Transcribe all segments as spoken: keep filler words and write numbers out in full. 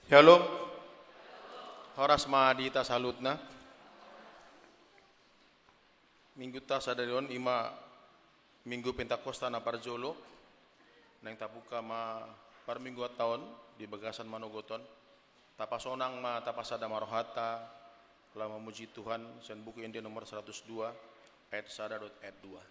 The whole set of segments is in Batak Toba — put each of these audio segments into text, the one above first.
Syalom. Horas ma di hita saluhutna. Minggunta sadari on i ma Minggu Pentakosta na parjolo, naeng tabuka ma parmingguanta on di bagasan manogot on. Tapasonang ma, tapasada ma rohanta, laho mamuji Tuhan, sian Buku Ende nomor saratus dua, ayat sada dohot ayat dua.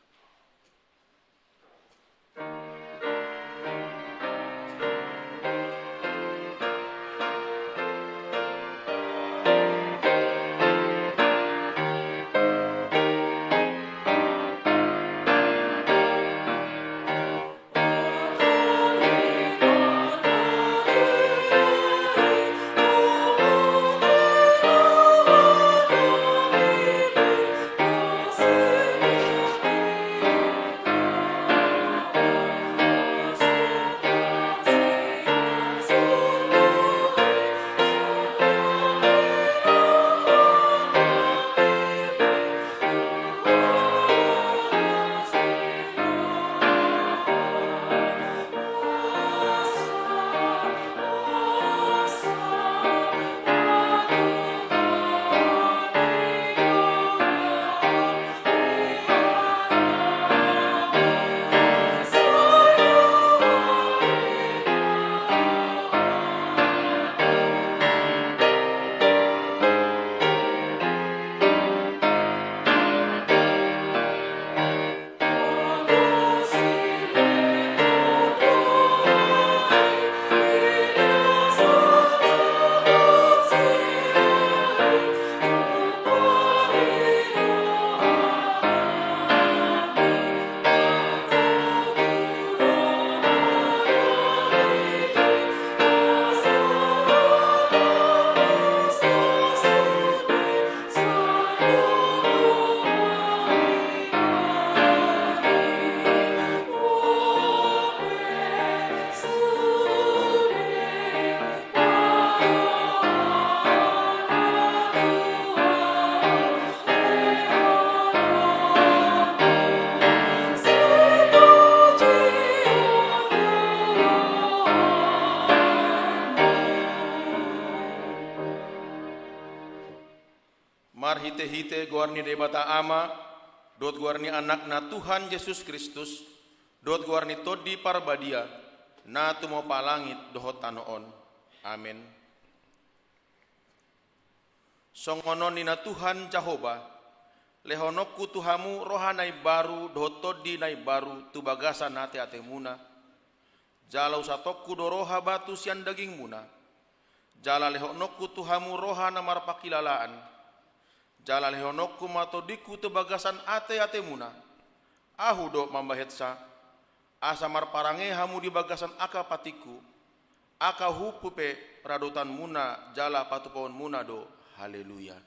Marhitehite goar ni Debata Ama, dohot goar ni Anakna Tuhan Jesus Kristus, dohot goar ni Tondi Parbadia, na tumompa langit dohot tano on. Amen. Songon on ninna Tuhan Jahowa: Lehononku tu hamu roha na imbaru dohot tondi na imbaru tu bagasan ateatemuna. Jala husatongku do roha batu sian dagingmuna. Jala lehononku tu hamu roha na marpangkilalaan. Jala lehononku ma tondingku tu bagasan ateatemuna. Ahu do mambahensa, asa marparange hamu di bagasan angka patikku. Angka uhumhu pe radotanmuna jala patupaonmuna do. Haleluya.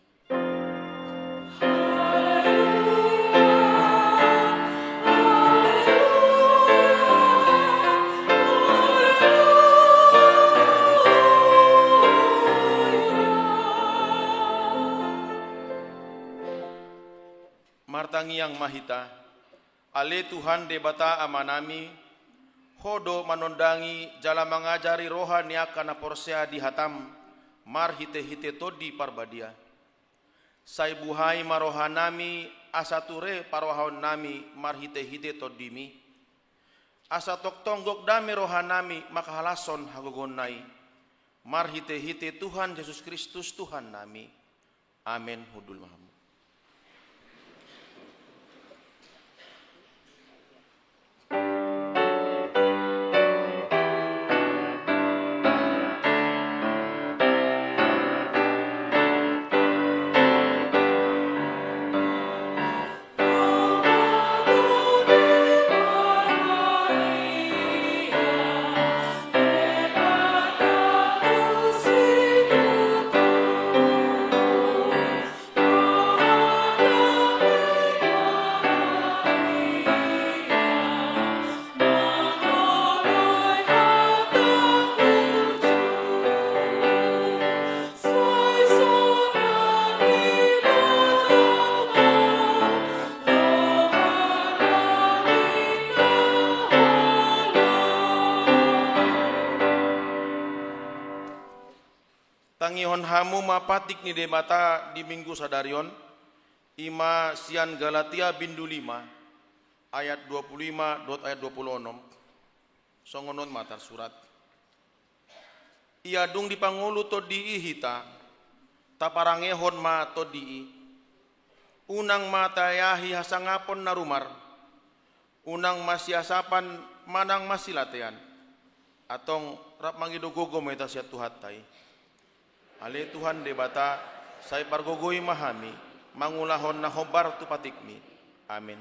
Martangiang ma hita. Ale Tuhan Debata Amanami, Ho do manondangi jala mangajari roha ni angka na porsea di hataM marhitehite Tondi Parbadia. Sai buhai ma rohanami asa ture parrohaonnami marhitehite TondiMi. Asa tongtong gok dame rohanami mangkahalashon hagogoonna i, marhitehite Tuhan Jesus Kristus Tuhannami. Amen. Hundul ma hamu. Tangihon hamu ma patik ni Debata di Minggu sadari on, i ma sian Galatia bindu lima, ayat dua puluh lima dohot ayat dua puluh onom. Songon on ma tarsurat. Ia dung dipangolu Tondi i hita, taparangehon ma Tondi i. Unang ma taeahi hasangapon na rumar, unang masiasapan manang masilatean. Antong rap mangido gogo ma hita sian Tuhanta i. Ale Tuhan Debata, sai pargogoi ma hami mangulahon na hombar tu patikmi. Amen.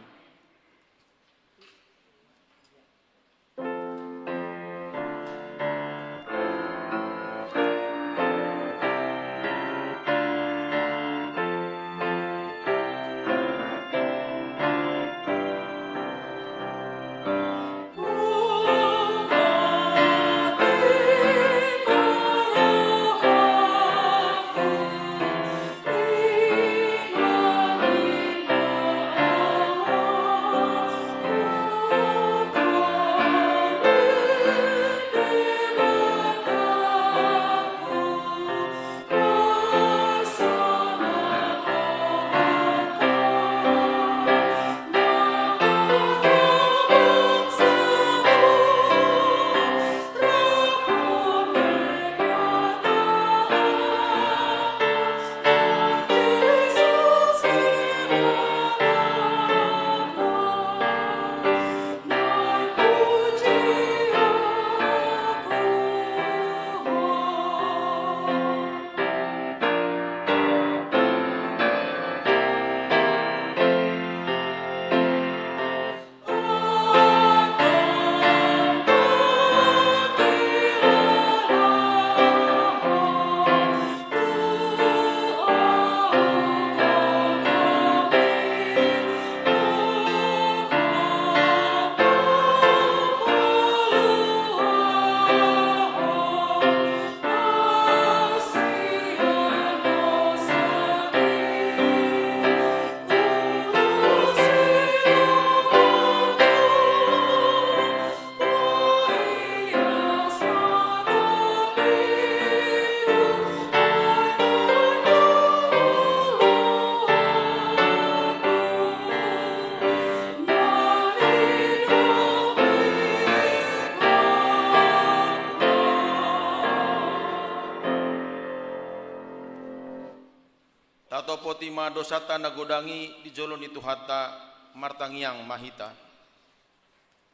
Tatopoti ma dosanta na godang i di jolo ni Tuhanta. Martangiang ma hita.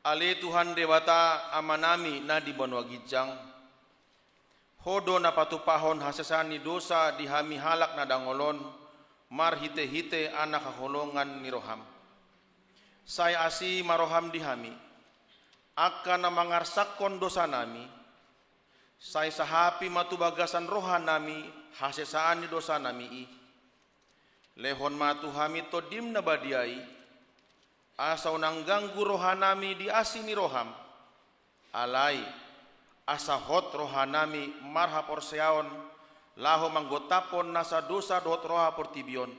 Ale Tuhan Debata, Amanami na di banua ginjang, Ho do na patupahon hasesaan ni dosa di hami halak na dangol on, marhitehite Anak haholongan ni roham. Sai asi ma roham di hami, angka na mangarsakkon dosanami. Sai sahapi ma tu bagasan rohanami hasesaan ni dosanami i. Lehon ma tu hami Tondim na badia i, asa unang ganggu rohanami di asi ni roham. Alai, asa hot rohanami marhaporseaon, laho manggontaphon nasa dosa dohot roha portibi on.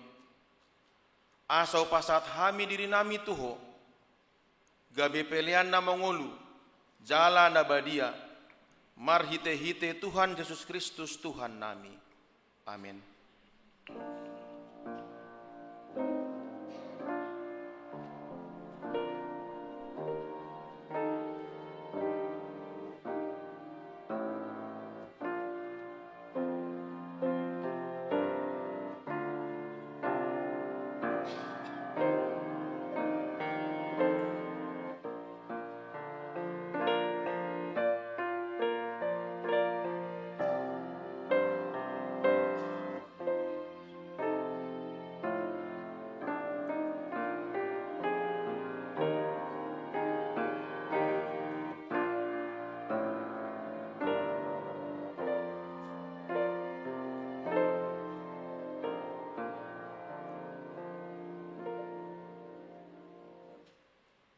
Asa hupasahat hami dirinami tu Ho, gabe pelean na mangolu, jala na badia, marhitehite Tuhan Jesus Kristus Tuhannami. Amen.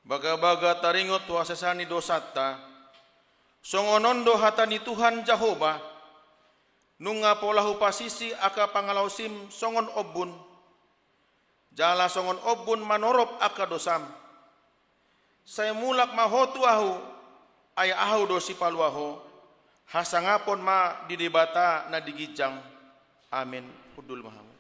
Bagabaga taringot tu hasesaan ni dosanta, songon on do hata ni Tuhan Jahowa: Nunga pola hupasisi angka pangalaosim songon ombun, jala songon ombun manorop angka dosam. Sai mulak ma ho tu Ahu, ai Ahu do sipalua ho. Hasangapon ma di Debata na di ginjang. Amen. Hundul ma hamu.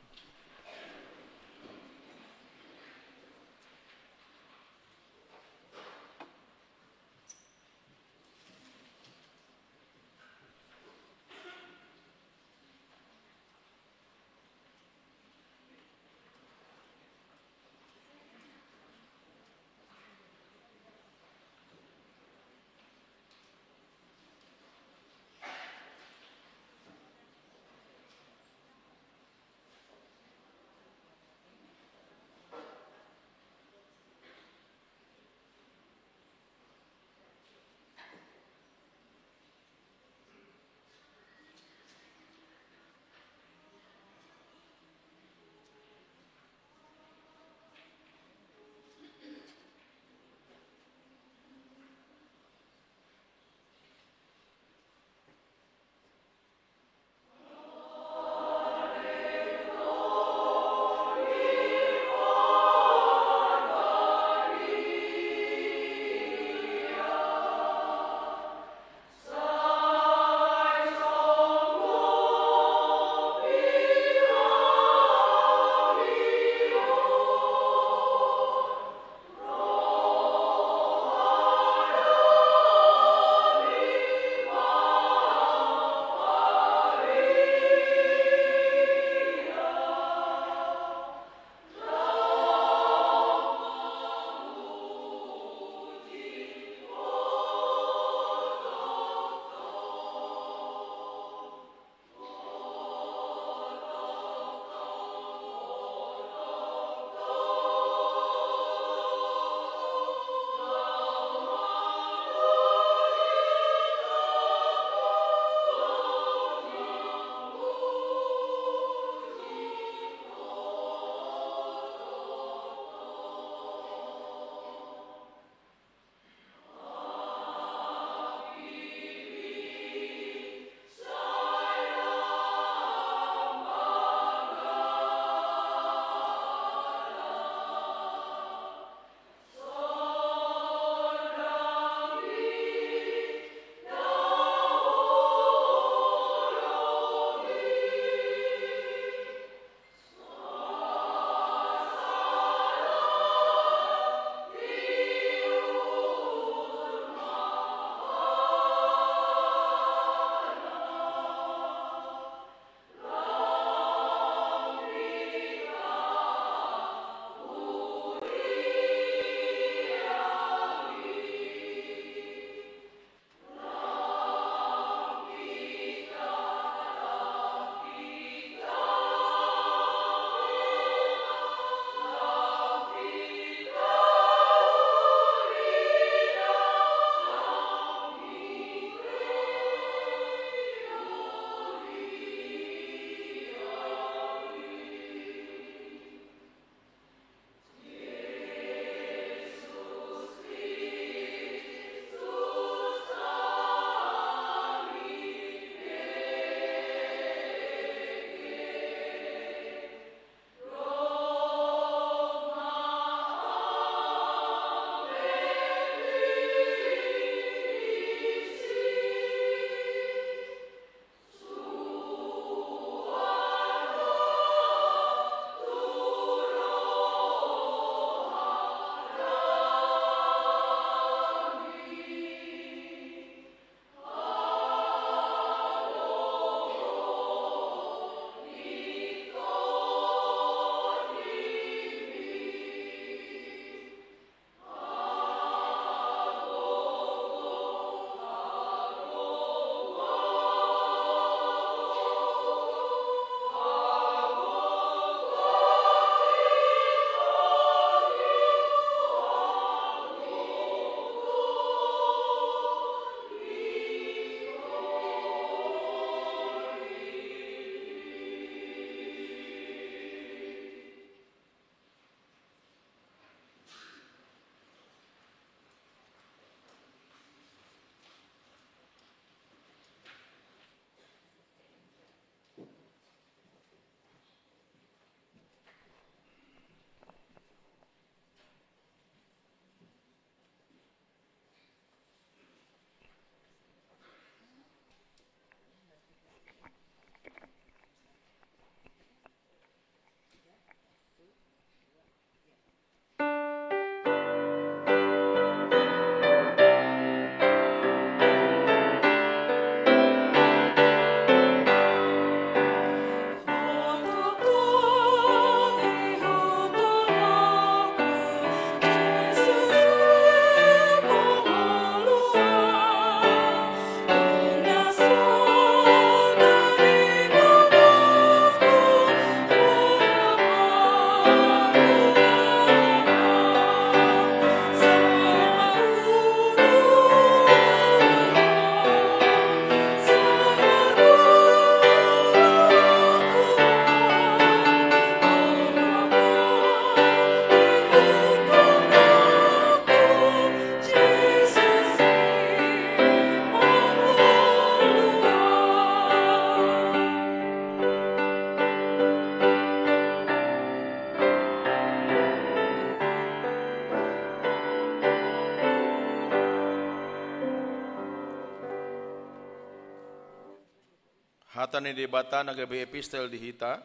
Hata ni Debata na gabe epistel di hita,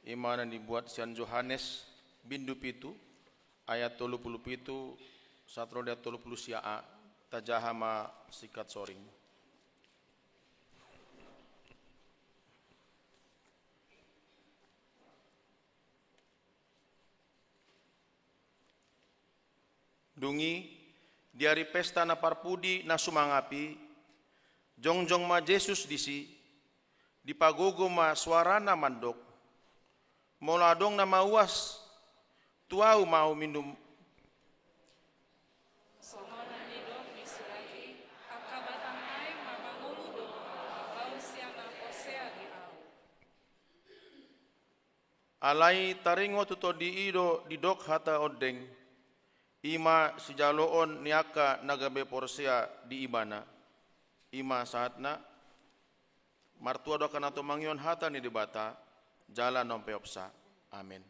ima na dibuat sian Johannes bindu pitu, ayat tolu pulu pitu sahat ro di ayat tolu pulu sia a. Tajaha ma singkat soring. Dung i, di ari pesta na parpudi na sumangap i, jongjong ma Jesus disi, dipagogo ma suarana mandok: Molo adong na mauas, tu Ahu ma minum. Songon na nidok ni si Raja i, angka batang aek ma mangolu do laho sian na porsea di Ahu. Alai taringot tu tondi i do didok hata ondeng, ima sijaloon ni angka na gabe porsea di Ibana. Ima sahatna. Martua do angka na tumangihon hata ni Debata jala na umpeopsa. Amen.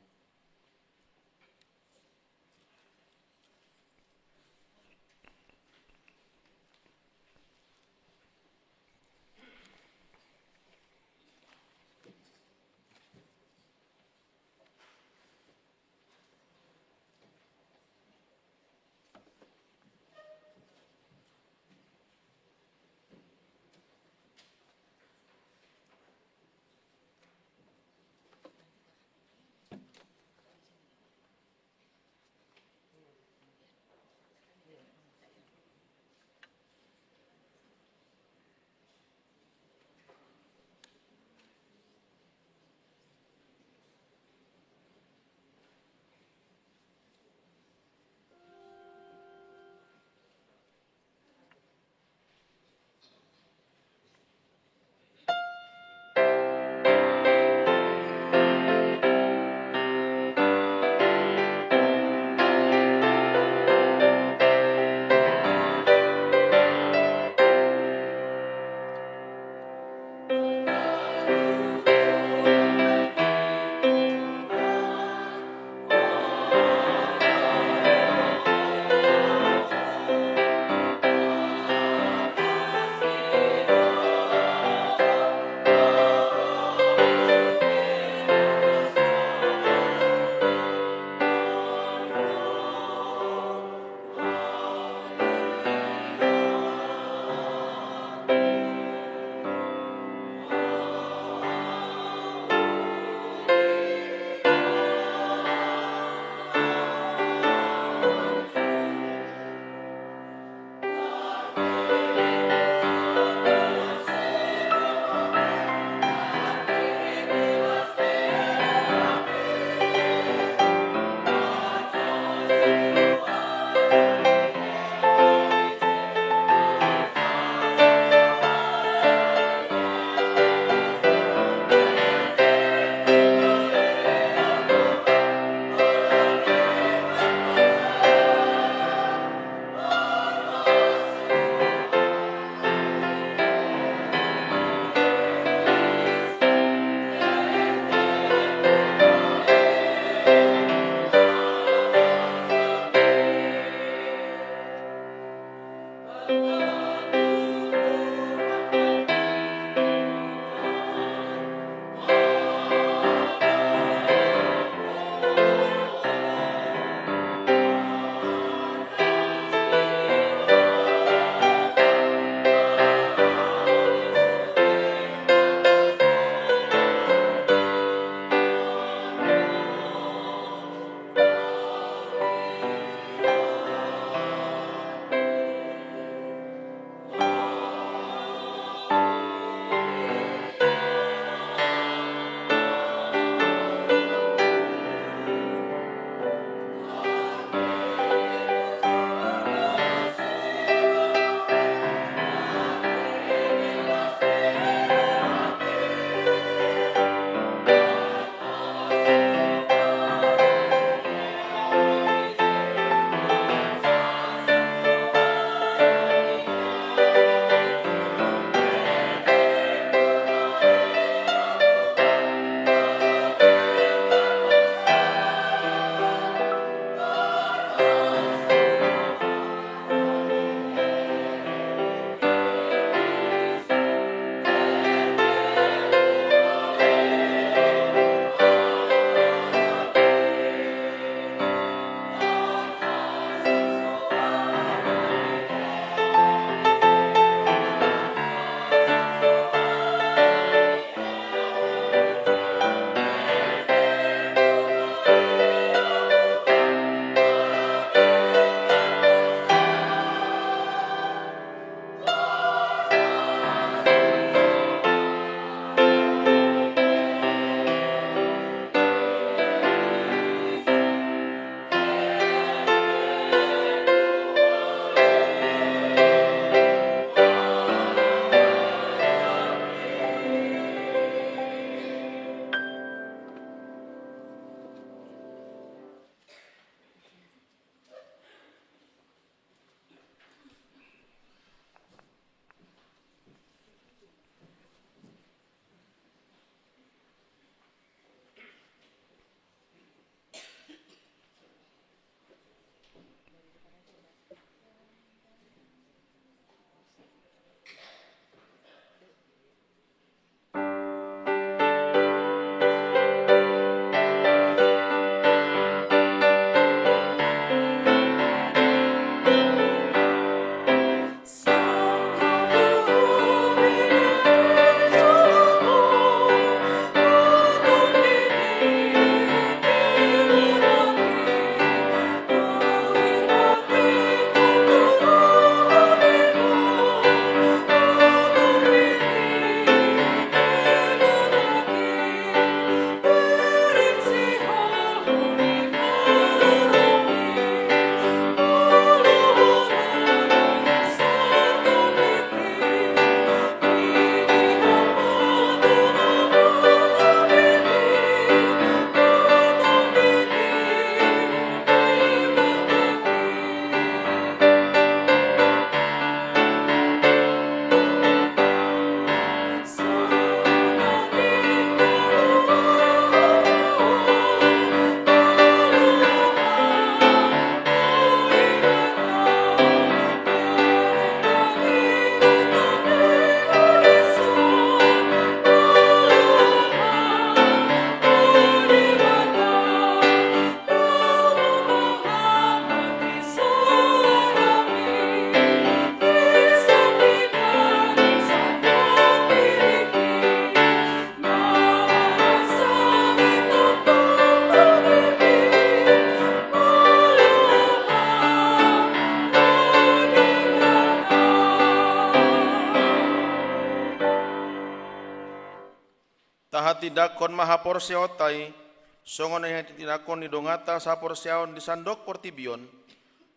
Tahatindangkon ma haporseaonta i, songon na hinahatindangkon ni donganta saporseaon di sandok portibi on,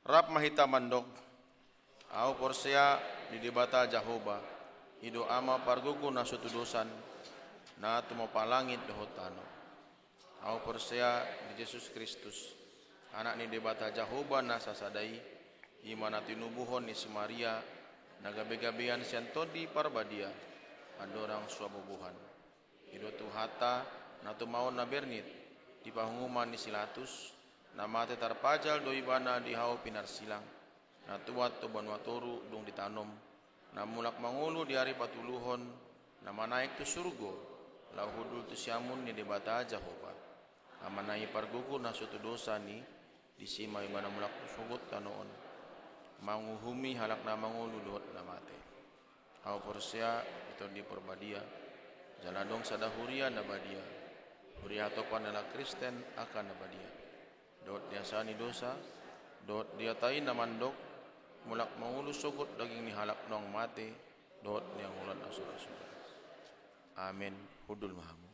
rap ma hita mandok. Ahu porsea di Debata Jahowa, i do Ama pargogo na so tudosan, na tumompa langit dohot tano. Ahu porsea di Jesus Kristus, Anak ni Debata Jahowa na sasada i, i ma na tinubuhon ni si Maria, na gabegabean sian Tondi Parbadia, andorang so habubuhan. I do Tuhanta, na tumaon na bernit, di pangunguman ni si Latus, na mate tarpajal do Ibana di hau pinarsilang, na tuat tu banua toru dung ditanom, na mulak mangolu di ari patoluhon, na manaek tu surgo, laho hundul tu siamun ni Debata Jahowa. Amana i pargogo na so tudosan i, disi ma Ibana mulak sogot tano on, manguhumi halak na mangolu dohot na mate. Ahu porsea di Tondi Parbadia, jala adong sada huria na badia, huria hatopan halak Kristen angka na badia. Dohot di asa ni dosa, dohot di hata i na mandok, mulak mangolu sogot daging ni halak naung mate, dohot ni hangoluan na so ra suda. Amen. Hundul ma hamu.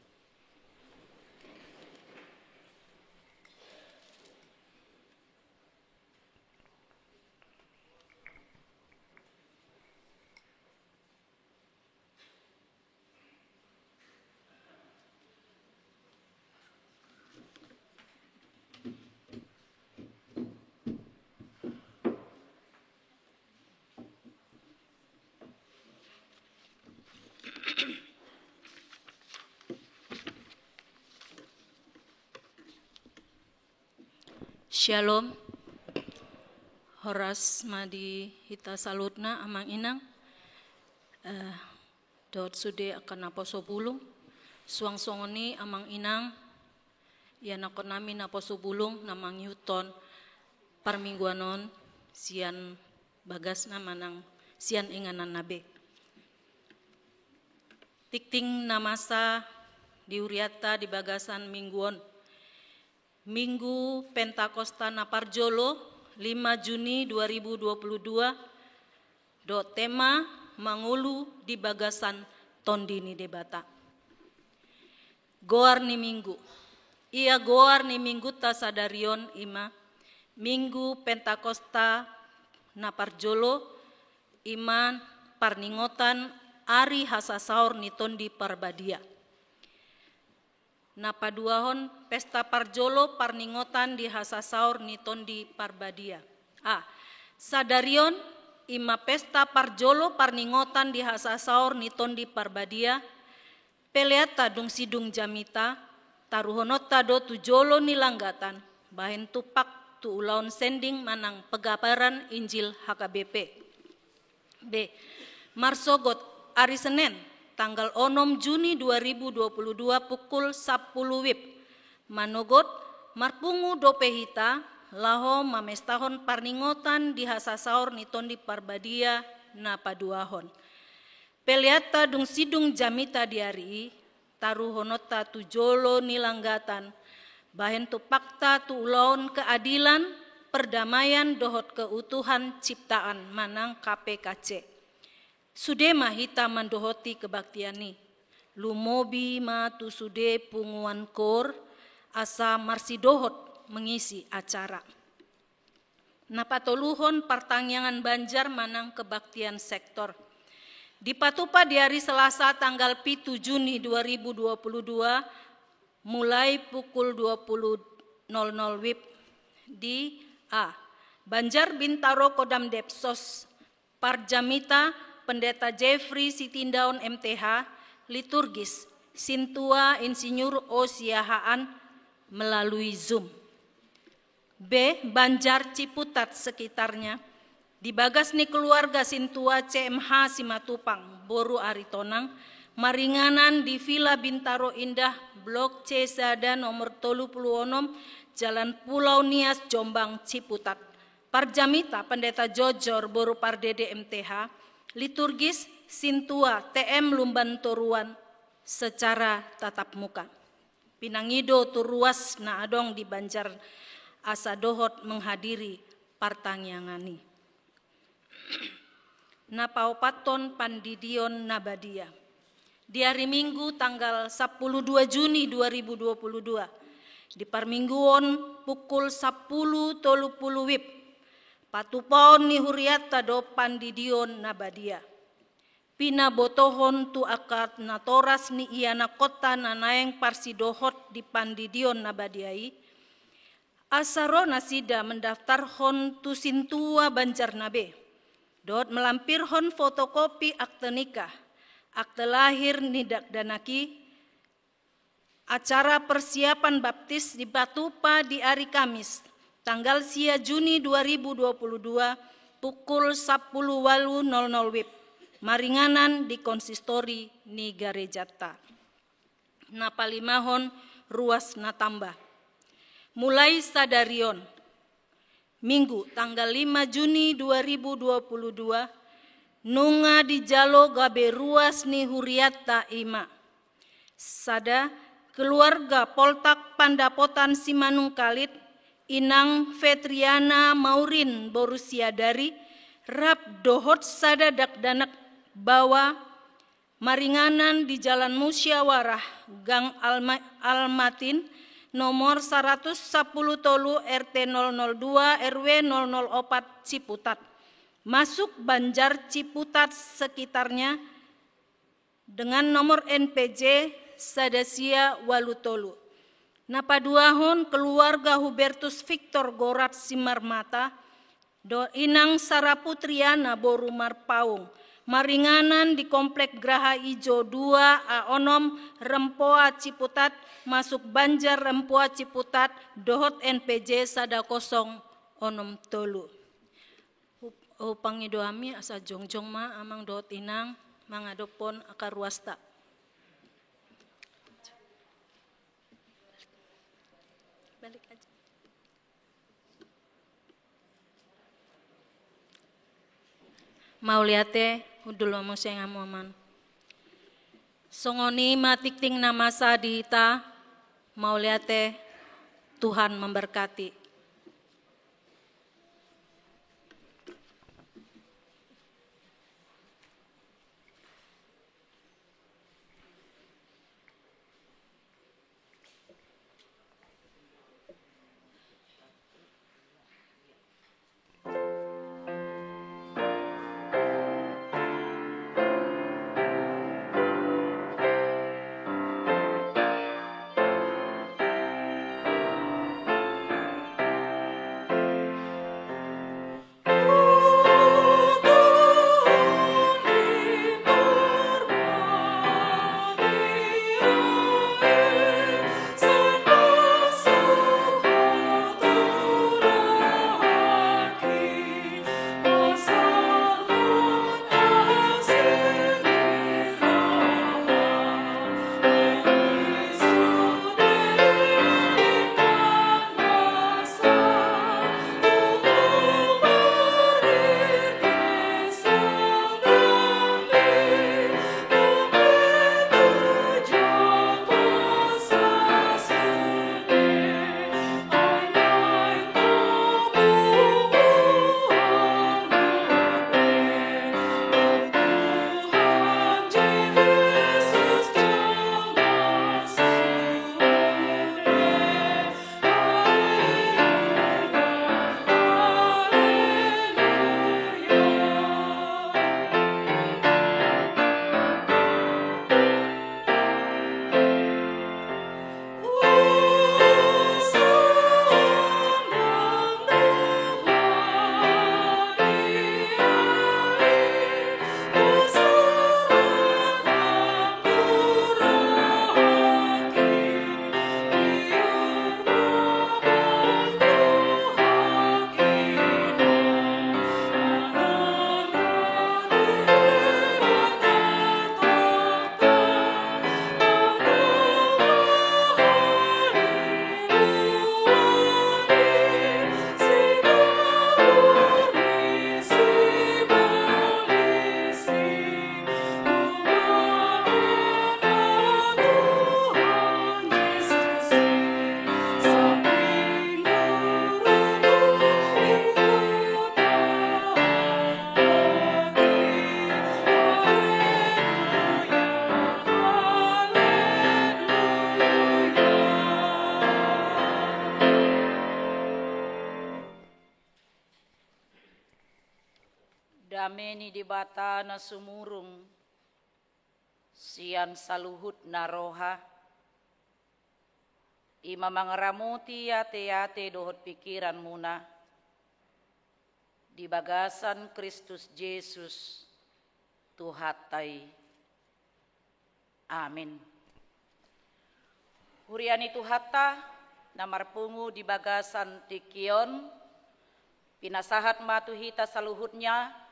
Syalom. Horas ma di hita saluhutna, amang inang. Eh, dohot sude angka naposo bulung. Suang songon i, amang inang, ianakhon nami naposo bulung na mangihuthon parmingguan on sian bagasna manang sian ingananna be. Tingting na masa di hurianta di bagasan minggu on. Minggu Pentakosta na parjolo, lima Juni dua ribu dua puluh dua, dohot tema mangolu di bagasan Tondi ni Debata. Goar ni minggu. Ia goar ni minggunta sadari on i ma, Minggu Pentakosta na parjolo, i ma parningotan Ari Hasasaor ni Tondi Parbadia. Na paduahon, pesta parjolo parningotan di hasasaor ni Tondi Parbadia. A. Sadari on, i ma pesta parjolo parningotan di hasasaor ni Tondi Parbadia, peleanta dung sidung jamita, taruhononta do tu jolo ni langgatan, bahen tumpak tu ulaon sending manang pegabaran Injil H K B P. B. Marsogot ari Senen, tanggal onom Juni dua ribu dua puluh dua pukul sampulu wib. Manogot, marpungu dope hita, laho mamestahon parningotan di hasasaor ni Tondi Parbadia na paduahon. Peleanta dung sidung jamita di ari i, taruhononta tu jolo ni langgatan, bahen tumpakta tu ulaon keadilan, perdamaian dohot keutuhan ciptaan manang K P K C. Sude ma hita mandohoti kebaktian i. Lumobi ma tu sude punguan koor, asa marsidohot mengisi acara. Na patoluhon, partangiangan banjar manang kebaktian sektor. Dipatupa di ari Selasa tanggal pitu Juni dua ribu dua puluh dua, mulai pukul dua puluh nol nol wib di A. Banjar Bintaro Kodam Depsos, parjamita Pendeta Jeffrey Sitindaon M T H, liturgis, Sintua Insinyur O Siahaan melalui Zoom. B. Banjar Ciputat sekitarnya, di bagas ni keluarga Sintua C M H Simatupang, boru Aritonang, maringanan di Villa Bintaro Indah, Blok C sada nomor tolu puluh onom, Jalan Pulau Nias, Jombang, Ciputat. Parjamita Pendeta Jojor, boru Pardede M T H, liturgis, Sintua T M Lumban Toruan, secara tatap muka. Pinangido tu ruas na adong di Banjar asa dohot menghadiri partangiangan i. Na paopathon, pandidion na badia. Di ari Minggu tanggal sampulu dua Juni dua ribu dua puluh dua, di parmingguon pukul sampulu tolu pulu wib, patupaon ni hurianta do pandidion na badia. Pinabotohon tu angka natoras ni ianakhonta na naeng parsidohot di pandidion na badia i, asa ro nasida mendaftarhon tu sintua Banjarnabe, dohot melampirhon fotokopi akte nikah, akte lahir ni dakdanak i. Acara persiapan baptis dipatupa di ari Kamis, tanggal sia Juni dua ribu dua puluh dua, pukul sampulu ualu nol nol wib, maringanan di konsistori ni garejanta. Na palimahon, ruas na tamba. Mulai sadari on, Minggu tanggal lima Juni dua ribu dua puluh dua, nunga dijalo gabe ruas ni hurianta i ma: sada, keluarga Poltak Pandapotan Simanungkalit, Inang Fetriana Maurin boru Siadari, rap dohot sada dakdanak baoa, maringanan di Jalan Musyawarah, Gang Alma-, Almatin, nomor saratus sampulu tolu, R T nol nol dua, R W nol nol opat, Ciputat. Masuk Banjar Ciputat sekitarnya dengan nomor N P J sada sia ualu tolu. Na paduahon, keluarga Hubertus Victor Gorat Simarmata, dohot Inang Sara Putriana boru Marpaung, maringanan di Komplek Graha Ijo dua A onom Rempoa Ciputat, masuk Banjar Rempoa Ciputat, dohot N P J sada kosong onom tolu. Hu-, hupangido hami asa jongjong ma amang dohot inang mangadophon angka ruasta. Balik aja. Mauliate, hundul ma muse hamu amang. Songon i ma tingting na masa di hita, mauliate, Tuhan memberkati. Dame ni Debata na sumurung sian saluhutna roha, i ma mangaramoti ateate dohot pingkiranmuna di bagasan Kristus Jesus Tuhanta i. Amin. Huria ni Tuhanta na marpungu di bagasan tingki on, pinasahat ma tu hita saluhutna,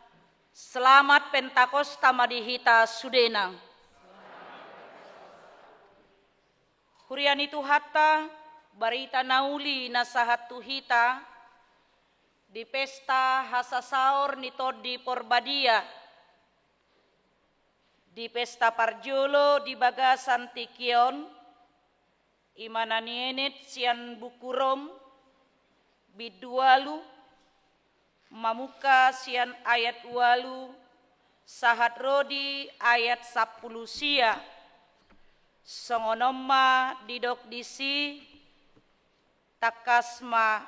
selamat Pentakosta ma di hita sudena. Huria ni Tuhanta, barita na uli na sahat tu hita di pesta hasasaor ni Tondi Porbadia, di pesta parjolo di bagasan tingki on, i ma na nienet sian buku Rom, bindu ualu, mamungka sian ayat ualu, sahat ro di ayat sampulu sia. Songon on ma didok disi, tangkas ma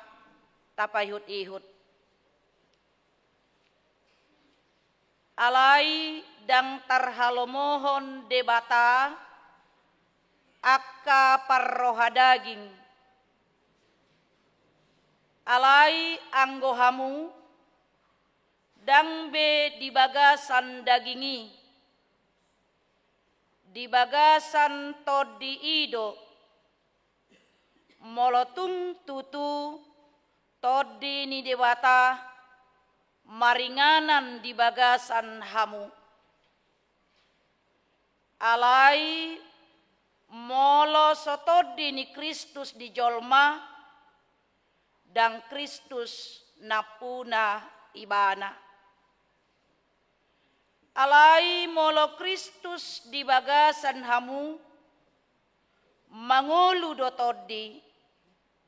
tapaihut-ihut. Alai ndang tarhalomohon Debata angka parroha daging. Alai anggo hamu, ndang be di bagasan daging i, di bagasan Tondi i do, molo tung tutu Tondi ni Debata maringanan di bagasan hamu. Alai molo so Tondi ni Kristus di jolma, ndang Kristus nampuna ibana. Alai molo Kristus di bagasan hamu, mangolu do Tondi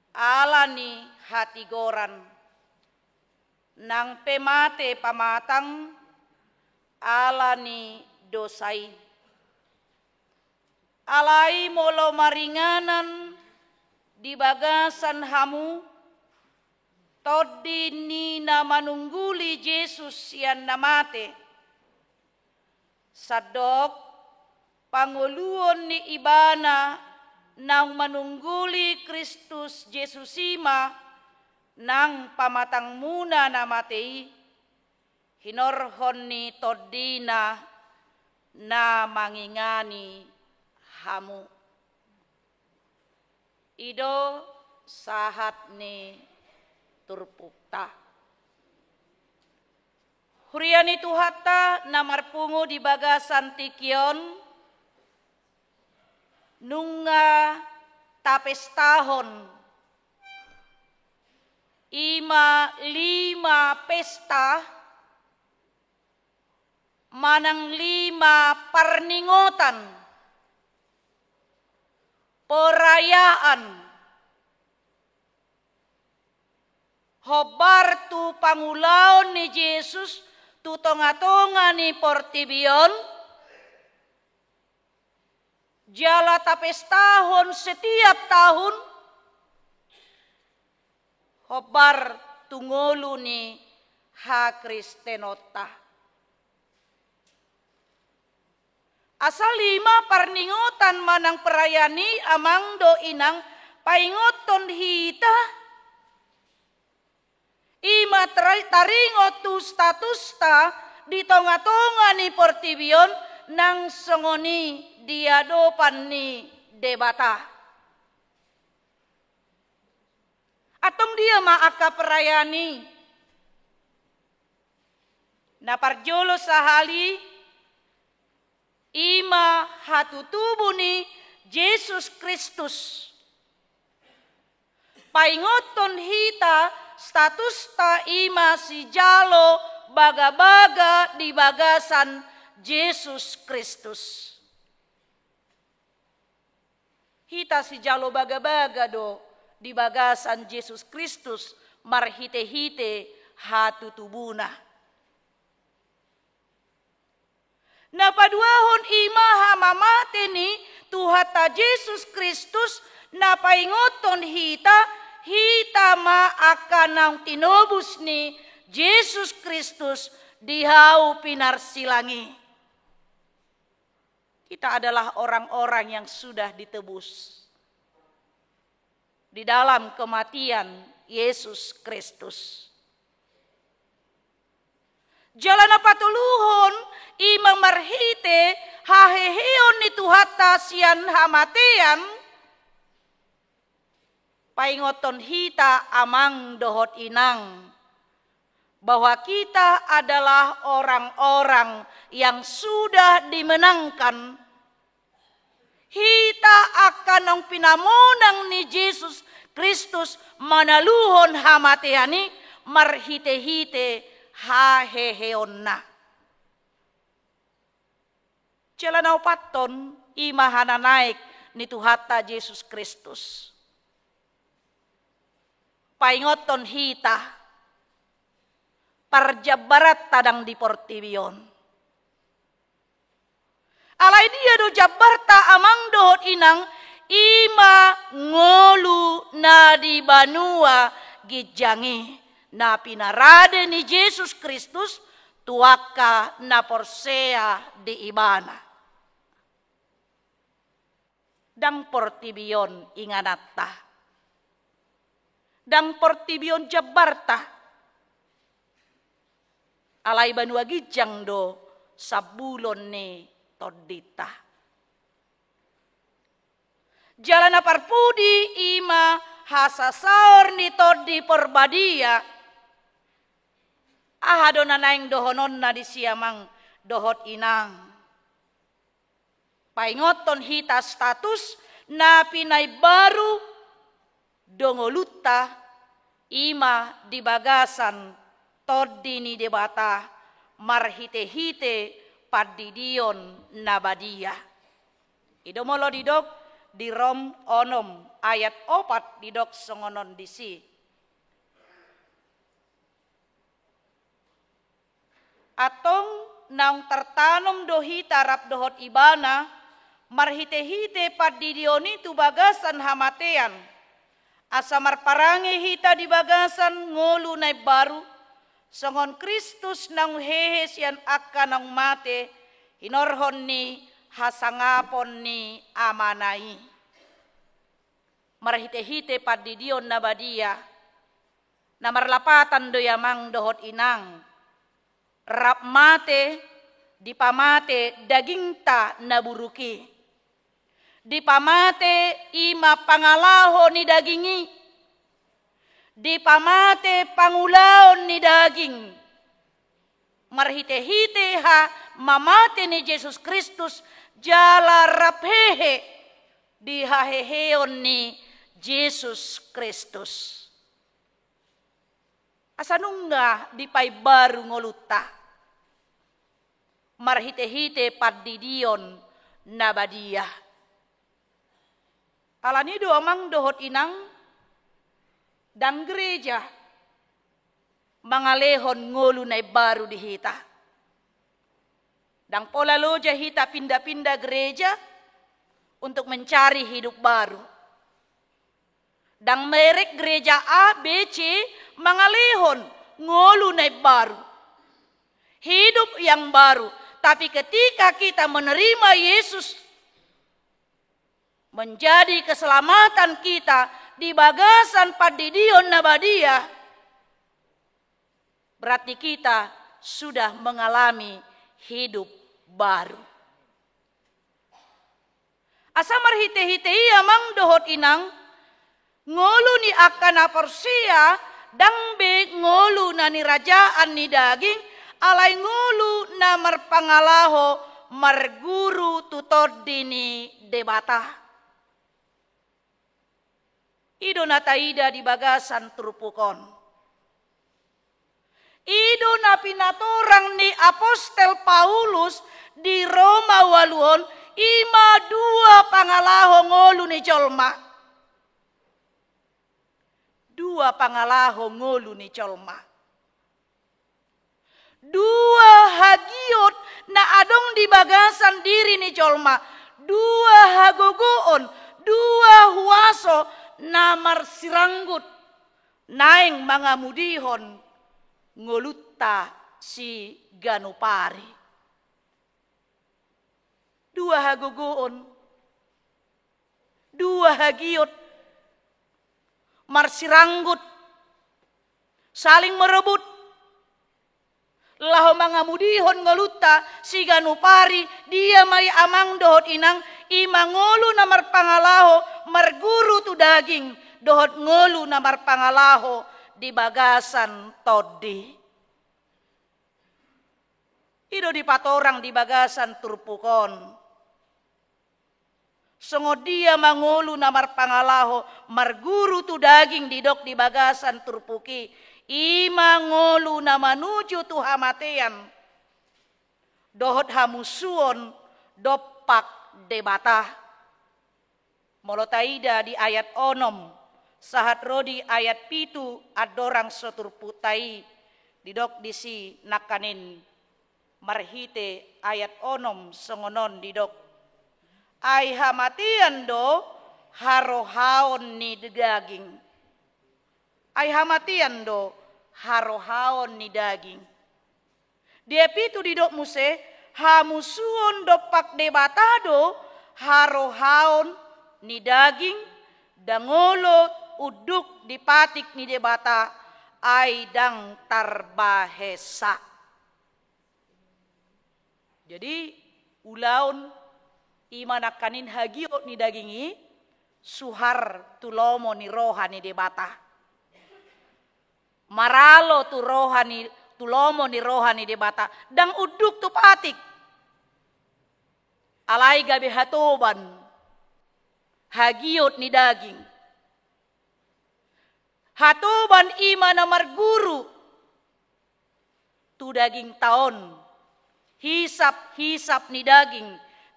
ala ni hatigoran, nang pe mate pamatang ala ni dosa i. Alai molo maringanan di bagasan hamu Tondi ni na manungguli Jesus sian na mate, sandok pangoluon ni ibana naung manungguli Kristus Jesus i ma nang pamatangmuna na mate i, hinorhon ni Tondina na mangingani hamu. I do sahat ni turpukta. Huria ni Tuhanta na marpungu di bagasan tingki on, nunga tapestahon i ma lima pesta manang lima parningotan, perayaan, hombar tu pangulaon ni Jesus tu tongatonga ni portibi on, jala tapestahon setiap tahun, hombar tu ngolu ni hakristenonta. Asa lima parningotan manang perayaan i, amang dohot inang, paingothon hita, i ma tra-, taringot tu statusta di tongatonga ni portibi on, nang songon i di adopan ni Debata. Antong dia ma angka perayaan i? Na parjolo sahali, i ma hatutubu ni Jesus Kristus. Paingothon hita statusta, i ma sijalo bagabaga di bagasan Jesus Kristus. Hita sijalo bagabaga do di bagasan Jesus Kristus marhitehite hatutubuna. Na paduahon, i ma hamamate ni Tuhanta Jesus Kristus, na paingothon hita, hita ma angka naung tinobus ni Jesus Kristus Di hau pinarsilang i. Kita adalah orang-orang yang sudah ditebus di dalam kematian Yesus Kristus. Jala na patoluhon, i ma marhite haheheon ni Tuhanta sian hamatean, paingothon hita amang dohot inang, bahwa kita adalah orang-orang yang sudah dimenangkan. Hita angka naung pinamonang ni Jesus Kristus manaluhon hamatean i marhite-hite haheheonna. Jala na opathon, i ma hananaek ni Tuhanta Jesus Kristus. Paingothon hita, parjambaranta ndang di portibi on. Alai dia do jambarta amang dohot inang, i ma ngolu na di banua ginjang i, na pinarade ni Jesus Kristus tu angka na porsea di Ibana. Ndang portibi on ingananta. Ndang portibi on jambarta. Alai banua ginjang do sambulon ni tondinta. Jala na parpudi i ma hasasaor ni Tondi Parbadia. Aha do na naeng dohononna disi amang dohot inang? Paingothon hita status na pinaimbaru do ngolunta, i ma di bagasan Tondi ni Debata marhite-hite pandidion na badia. I do molo didok di Rom onom ayat opat didok songon on disi. Antong naung tartanom do hita rap dohot Ibana, marhite-hite pandidion i tu bagasan hamatean, asa marparange hita di bagasan ngolu na imbaru, songon Kristus naung hehe sian angka naung mate, hinorhon ni hasangapon ni Amana i. Marhite-hite pandidion na badia, na marlapatan do i amang dohot inang, rap mate, dipamate dagingta na buruk i. Dipamate i ma pangalaho ni daging i. Dipamate pangulaon ni daging. Marhite-hite hamamate ni Jesus Kristus jala rap hehe di haheheon ni Jesus Kristus. Asa nunga dipaimbaru ngolunta marhite-hite pandidion na badia. Alani do amang dohot inang, ndang gereja mangalehon ngolu na imbaru di hita. Ndang pola loja hita pinda-pinda gereja untuk mencari hidup baru. Ndang merek gereja A, B, C mangalehon ngolu na imbaru, hidup yang baru. Tapi ketika kita menerima Yesus menjadi keselamatan kita di bagasan pandidion na badia, berarti kita sudah mengalami hidup baru. Asa marhite-hite i amang dohot inang, ngolu ni angka na porsea ndang be ngolu na nirajaan ni daging, alai ngolu na marpangalaho marguru tu Tondi ni Debata. I do na taida di bagasan turpuk on. I do na pinatorang ni apostel Paulus di Roma ualu on, i ma dua pangalaho ngolu ni jolma. Dua pangalaho ngolu ni jolma. Dua hagiot na adong di bagasan diri ni jolma, dua hagogoon, dua huaso na marsiranggut, naeng mangamudihon ngolunta siganup ari. Dua hagogoon, dua hagiot, marsiranggut, saling merebut, laho mangamudihon ngolunta siganup ari. Dia ma i amang dohot inang, i ma ngolu na marpangalaho marguru tu daging, dohot ngolu na marpangalaho di bagasan tondi. I do dipatorang di bagasan turpuk on. Songon dia ma ngolu na marpangalaho marguru tu daging didok di bagasan turpuk i, i ma ngolu na manuju tu hamatean dohot hamusuon dompak Debata. Molo taida di ayat onom sahat ro di ayat pitu, andorang so turpukta i, didok disi nangkaning marhite ayat onom songon on didok: Ai hamatean do harohaon ni daging. Ai hamatean do harohaon ni daging. Di ayat pitu didok muse, hamusuon dompak Debata do harohaon ni daging, ndang olo unduk di patik ni Debata, ai ndang tarbahesa. Jadi, ulaon i ma nangkaning hagiot ni daging i, suhar tu lomo ni roha ni Debata. Maralo tu roha ni, tu lomo ni roha ni Debata, ndang unduk tu patik. Alai gabe hatoban hagiot ni daging. Hatoban i ma na marguru tu dagingta on. Hisap-hisap ni daging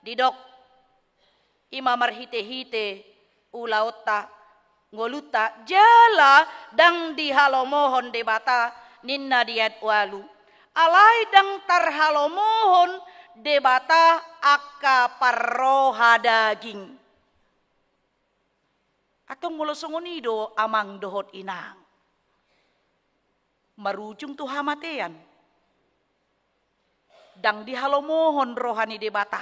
didok, i ma marhite-hite ulaonta, ngolunta, jala ndang dihalomohon Debata, ninna di ayat ualu. Alai ndang tarhalomohon Debata angka parroha daging. Antong molo songon i do amang dohot inang, marujung tu hamatean. Ndang dihalomohon roha ni Debata.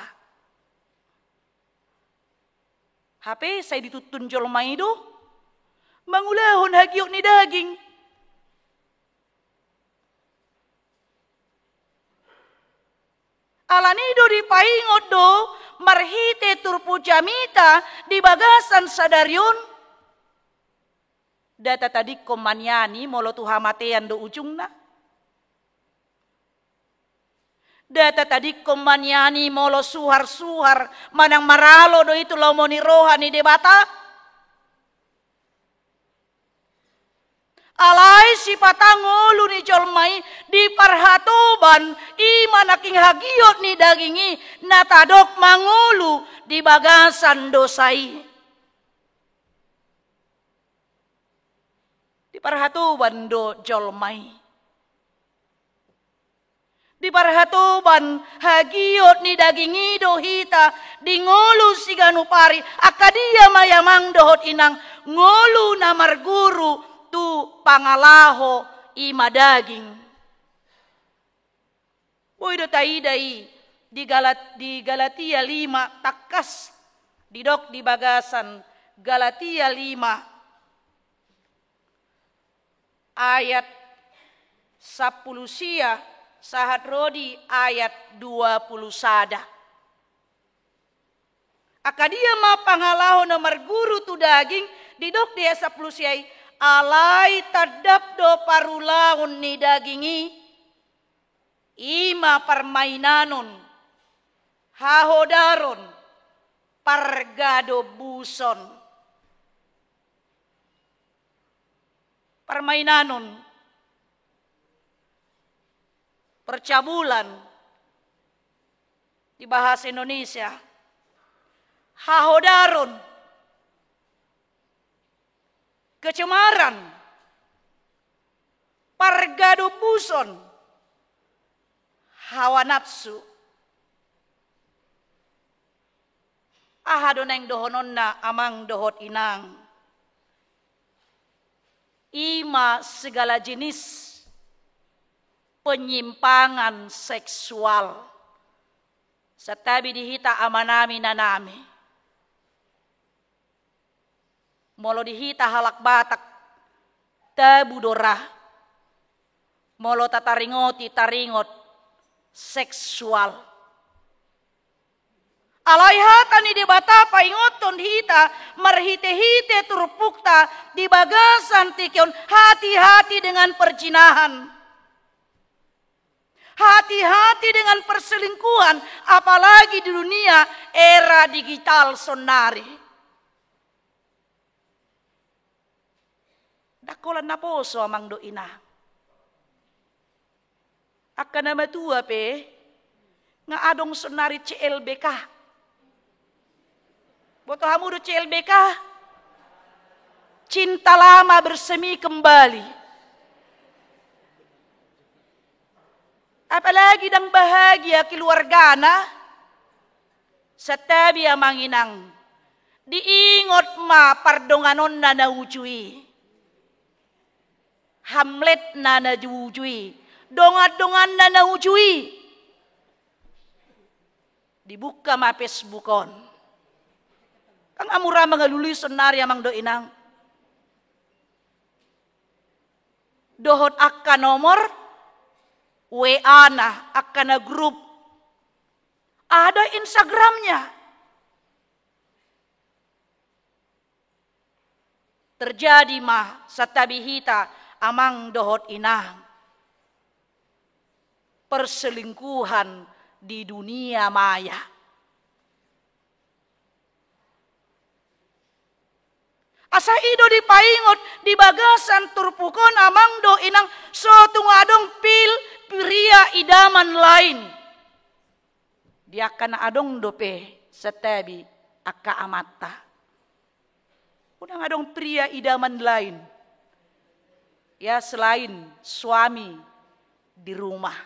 Hape sai dituntun jolma i do mangulahon hagiot ni daging. Alani do dipaingot do marhite turpuk jamita di bagasan sadari on. Nda tatadingkon ma nian i molo tu hamatean do ujungna. Nda tatadingkon ma nian i molo suhar-suhar manang maralo do i tu lomo ni roha ni Debata. Alai sipata ngolu ni jolma i diparhatoban, i ma nangkin hagiot ni daging i, na tadok mangolu di bagasan dosa i. Diparhatoban do jolma i. Diparhatoban hagiot ni daging i do hita di ngolu siganup ari, angka dia ma i amang dohot inang ngolu na marguru tu pangalaho i ma daging. Boi do taida i di Galat-, di Galatia lima, tangkas didok di bagasan Galatia lima ayat sampulu sia sahat ro di ayat dua pulu sada. Angka dia ma pangalaho na marguru tu daging, didok di ayat sampulu sia i, alai tandap do parulaon ni daging i, i ma parmainanon, hahodaron, pargadobuson. Parmainanon, percabulan di bahasa Indonesia, hahodaron, kecemaran, pargadobuson, hawa nafsu. Aha do naeng dohononna amang dohot inang? I ma segala jenis penyimpangan seksual. Santabi di hita amanami inanami. Molo di hita halak Batak, tabu do ra. Molo tataringoti taringot seksual. Alai hata ni Debata paingothon hita marhite-hite turpukta di bagasan tingki on, hati-hati dengan perzinahan. Hati-hati dengan perselingkuhan, apalagi di dunia era digital sonari. Ndang holan naposo amang dohot inang. Angka na matua pe nga adong sonari C L B K. Boto hamu do C L B K? Cinta lama bersemi kembali. Apalagi ndang bahagia keluargana. Santabi amang inang, diingot ma pardonganonna na uju i. Hamletna na uju i. Dongan-donganna na uju i. Dibuka ma Facebook on. Kan nga mura mangalului sonari amang dohot inang. Dohot angka nomor W A-na, angka na grup. Ada Instagramnya. Terjadi ma santabi hita amang dohot inang. Perselingkuhan di dunia maya. Asa i do dipaingot di bagasan turpuk on amang dohot inang, so tung adong pil pria idaman lain. Di angka na adong dope santabi angka amanta. Unang adong pria idaman lain. Ya, selain suami di rumah.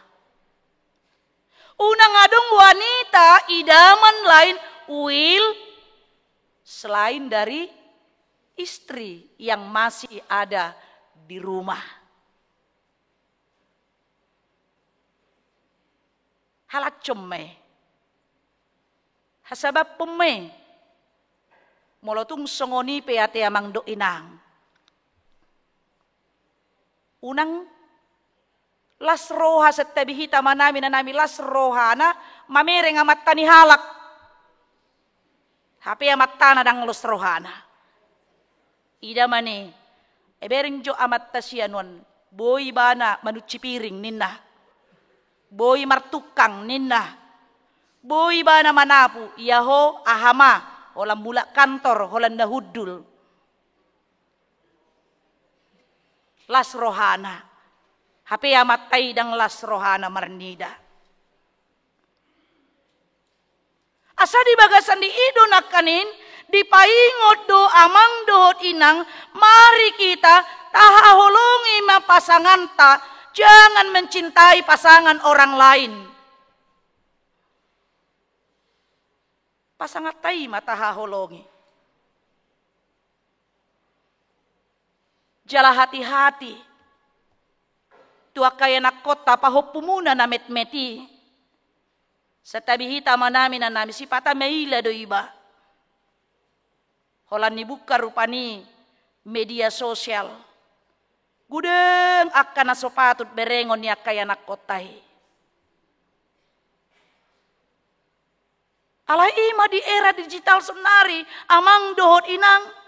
Unang adong wanita idaman lain, will, selain dari istri yang masih ada di rumah. Halashon ma i. Hasabaphon ma i. Molo tung songon i pe ate amang dohot inang. Unang las roha santabi hita amanami inanami, las rohana mamereng amanta ni halak. Hape amantana ndang las rohana. Ida ma i, e bereng jo amanta sian on, boi ibana manunsi piring ninna. Boi martungkang ninna. Boi ibana manapu, ia ho aha ma, holan mulak kantor, holan na hundul. Las rohana. Hape amanta i ndang las rohana marnida. Asa di bagasan di i do nangkaning, dipaingot do amang dohot inang, mari kita tahaholongi ma pasanganta, jangan mencintai pasangan orang lain. Pasanganta i ma tahaholongi. Jala hati-hati tu angka ianakkonta pahompumuna na metmet i. Santabi hita amanami inanami, sipata maila do iba. Holan dibuka rupani media sosial. Godang angka na so patut berengon ni angka ianakkonta i. Alai i ma di era digital sonari, amang dohot inang.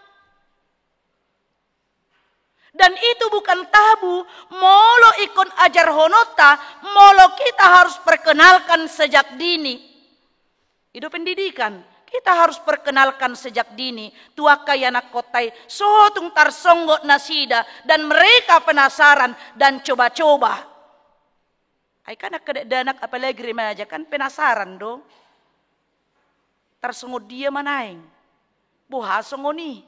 Dan itu bukan tabu, molo ingkon ajarhononta, molo kita harus perkenalkan sejak dini. I do pendidikan, kita harus perkenalkan sejak dini, tu angka ianakkonta i, so tung tarsonggot nasida, dan mereka penasaran dan coba-coba. Ai kan angka dakdanak apalagi remaja kan penasaran do. Tarsongon dia ma naeng. Boha songon i.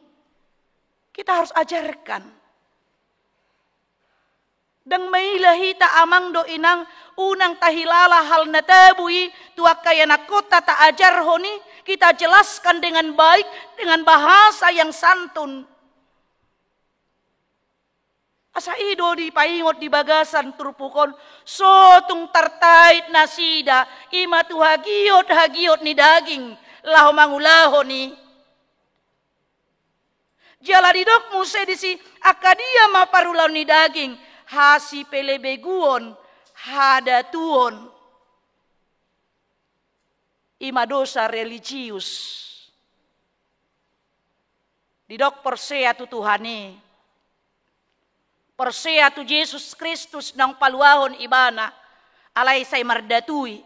Kita harus ajarkan. Ndang maila hita amang dohot inang, unang tahilala hal na tabu i tu angka ianakkonta taajarhon i, kita jelaskan dengan baik, dengan bahasa yang santun. Asa i do dipaingot di bagasan turpuk on, so tung tartait nasida, i ma tu hagiot-hagiot ni daging, laho mangulahon i. Jala didok muse disi, angka dia ma parulaon ni daging, hasipelebeguon, hadatuon. I ma dosa religius. Didok porsea tu Tuhan i. Porsea tu Jesus Kristus naung paluahon ibana, alai sai mardatui.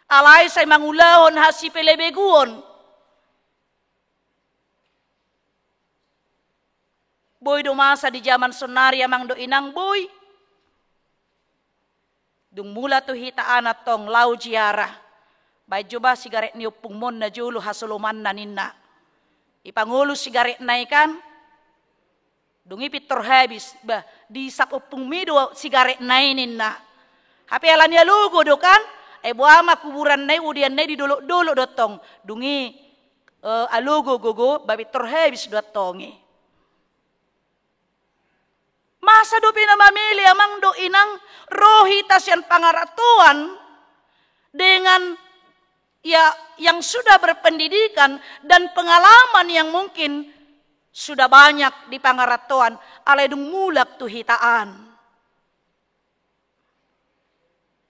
Alai sai mangulahon hasipelebeguon. Boi do masa di jaman sonari amang dohot inang, boi. Dung mulak tu hita antong laho ziarah, baen jo bah sigaret ni ompungmon na jolo hasolomanna ninna. Ipangolu sigaretna i kan. Dung i pintor habis, bah, diisap ompungmi do sigaretna i ninna. Hape alani alogo do kan, ai boha ma kuburanna i, udeanna i di dolok-dolok do antong. Dung i, eh, alogo gogo, bah pintor habis do antong i. Masa dope na mamele amang dohot inang, ro hita sian pangarantoan dengan ya, yang sudah berpendidikan dan pengalaman yang mungkin sudah banyak di pangarantoan, alai dung mulak tu hita an.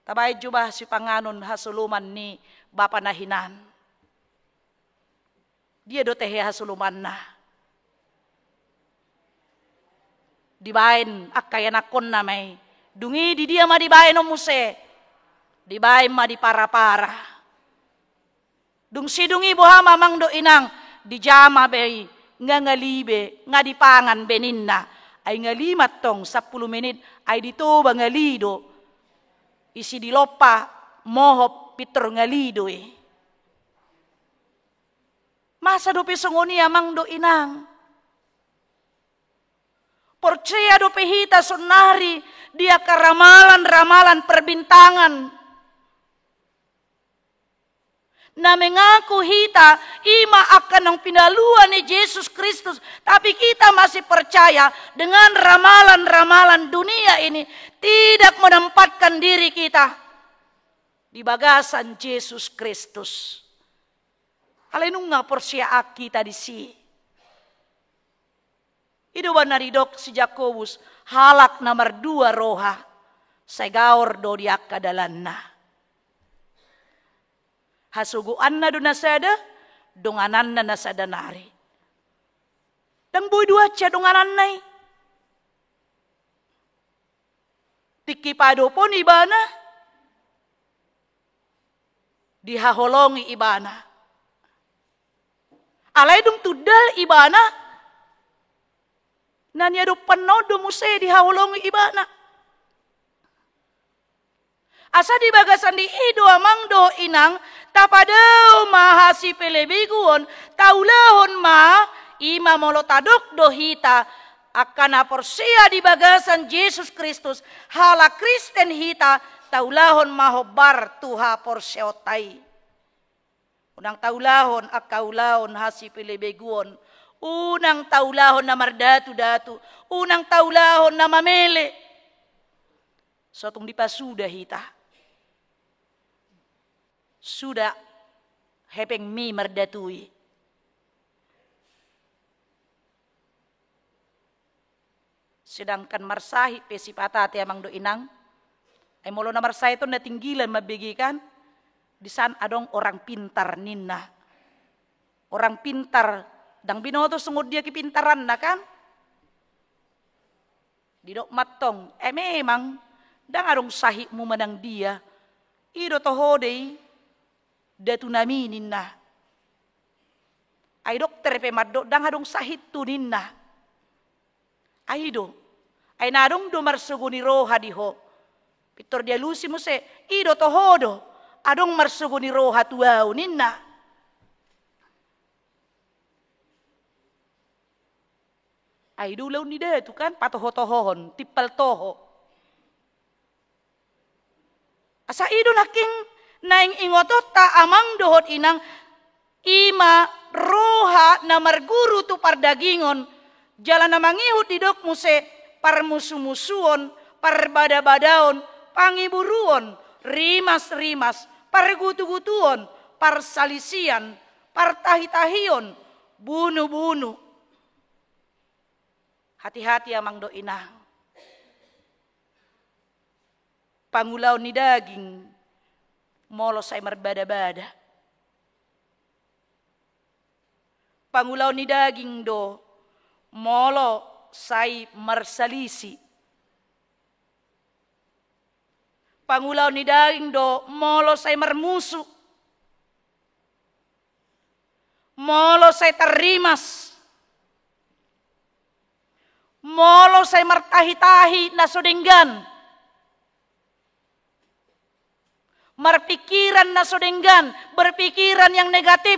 Tabaen jo bah sipanganon hasoloman ni bapa na hinan. Dia do tehe hasolomanna? Dibaen angka ianakkonna ma i. Dung i di dia ma dibaen on muse? Dibaen ma di para-para. Dung sidung i boha ma amang dohot inang, dijama be i, nga ngali be, nga dipangan be ninna. Ai ngali ma antong sampulu menit, ai di Toba ngali do. Isi di Lompa, Mohop, pintor ngali do i. Masa dope songon i amang dohot inang? Porsea dope hita sonari di angka ramalan-ramalan perbintangan. Na mengaku hita, i ma angka naung pinaluan ni Jesus Kristus, tapi kita masih percaya dengan ramalan-ramalan dunia ini tidak menempatkan diri kita di bagasan Jesus Kristus. Alai nunga porseaan hita disi. I do ba na didok si Jakobus, halak na mardua roha, sai gaor do di angka dalanna. Hasogoanna do na sada, dongananna na sada nari. Ndang boi do aca dongananna i. Tingki padophon ibana, dihaholongi ibana. Alai dung tundal ibana, na niadophanna on do muse dihaholongi ibana. Asa di bagasan di i do amang dohot inang, tapadao ma hasipelebeguon, taulahon ma, i ma molo tadok do hita, angka na porsea di bagasan Jesus Kristus, halak Kristen hita, taulahon ma hombar tu haporseaonta i. Unang taulahon angka ulaon hasipelebeguon, unang taulahon na mardatu-datu, unang taulahon na mamele. So tung dipasuda hita. Suda hepengmi mardatui. Sedangkan marsahit pe sipata ate amang dohot inang. Ai molo na marsahit on na tinggilan mambege kan. Di san adong orang pintar ninna. Orang pintar, ndang binoto songon dia kepintaranna kan. Didok ma antong, eh memang, ndang adong sahitmu manang dia. I do toho do i, datunami ninna. Ai dokter pe mandok, ndang adong sahithu ninna. Ai do, ai na adong do marsogo ni roha di ho. Pintor dialusi muse, i do toho do, adong marsogo ni roha tu ahu ninna. Ai do ulaon ni datu kan, patoho-tohohon, timpal toho. Asa i do nangkin naeng ingotonta amang dohot inang, i ma roha na marguru tu pardagingon, Jala na mangihut didok muse parmusumusuon, parbadabadaon, pangiburuon, rimasrimas, pargutugutuon, parsalisian, partahitahion, bunubunu. Hati-hati amang dohot inang. Pangulaon ni daging molo sai marbadabada. Pangulaon ni daging do molo sai marsalisi. Pangulaon ni daging do molo sai marmusu. Molo sai tarrimas. Molo sai martahitahi na so denggan. Marpikiran na so denggan, berpikiran yang negatif.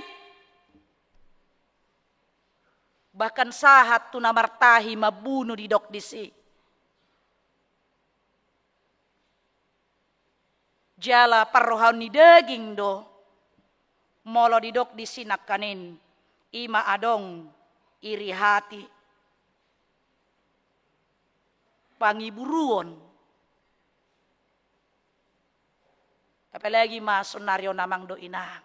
Bahkan sahat tu na martahi mambunu didok disi. Jala parrohaon ni daging do, molo didok disi nangkaning, i ma adong iri hati. Pangiburuon. Apalagi ma saonari on amang dohot inang.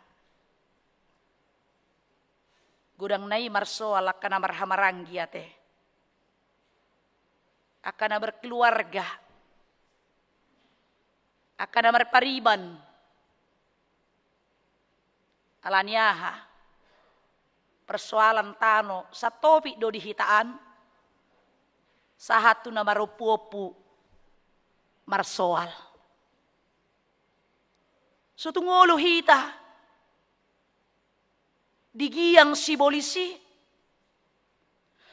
Godang na i marsoal angka na marhahamaranggi ate. Angka na berkeluarga. Angka na marpariban. Alani aha? Persoalan tano satopik do di hita an, sahat tu na marompuompu marsoal. So tung olo hita di giang sibolis i.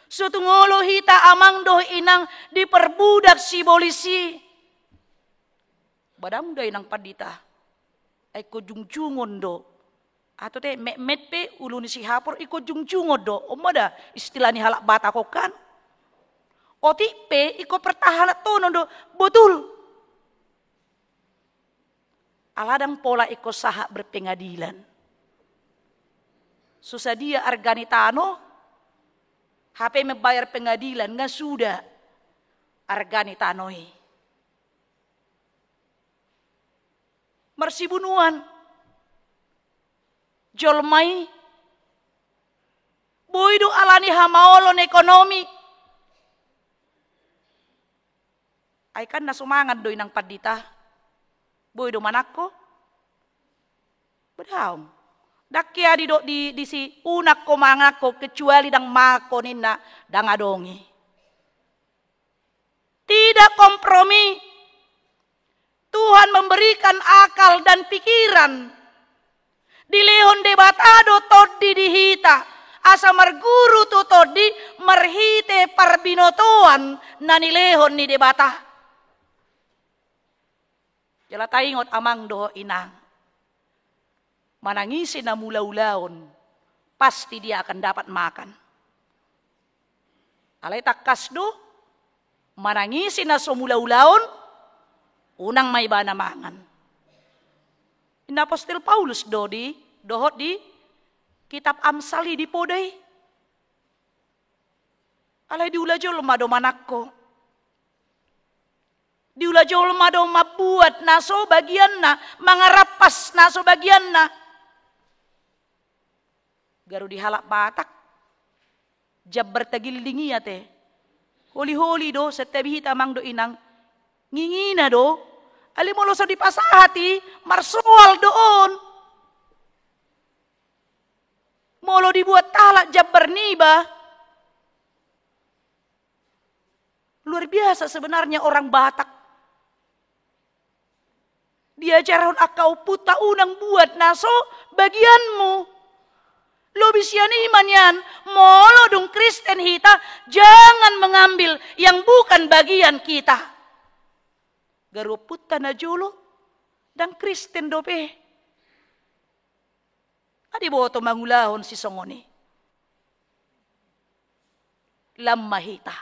So tung olo hita amang dohot inang diperbudak sibolis i. Ba dang da inang pandita. Ai ingkon jungjungon do. Ato te metmet pe ulu ni sihapor ingkon jungjungon do. On ma da istilah ni halak Batak on kan. Otik pe ingkon pertahananhonon do. Botul. Ala dang pola ingkon sahat berpengadilan. So sadia arga ni tano, hape membayar pengadilan, nga suda arga ni tano i. Marsibunuan. Jolma i. Boi do alani hamaolon ekonomi. Ai kan na so mangan do inang pandita. Boi do manangko. Ba daong. Dang hea didok di, disi unang ho mangan ho kecuali dang mangan ho ninna dang adong i. Tidak kompromi. Tuhan memberikan akal dan pikiran. Dilehon Debata do tondi di hita. Asa marguru tu tondi marhite parbinotoan na nilehon ni Debata. Jala taingot amang dohot inang. Manang ise na mulaulaon, pasti dia akan dapat makan. Alai tangkas do, manang ise na so mulaulaon, unang ma ibana mangan. Inna apostel Paulus do di, dohot di kitab Amsal i di poda i. Alai diula jolma do manangko. Diula jolma do mambuat na so bagianna, mangarampas na so bagianna. Garu di halak Batak, jambar tagilding i ate. Holiholi do, setiap hita amang dohot inang. Ngingina do, alai molo so dipasahat i, marsoal do on. Molo dibuat halak jambar niba, luar biasa sebenarnya orang Batak. Diajarhon angka ompunta unang buat na so bagianmu. Lobi sian i ma nian, molo dung Kristen hita, jangan mengambil yang bukan bagian kita. Garu ompunta na jolo, dang Kristen dope. Nga diboto mangulahon sisongon i. Lam ma hita.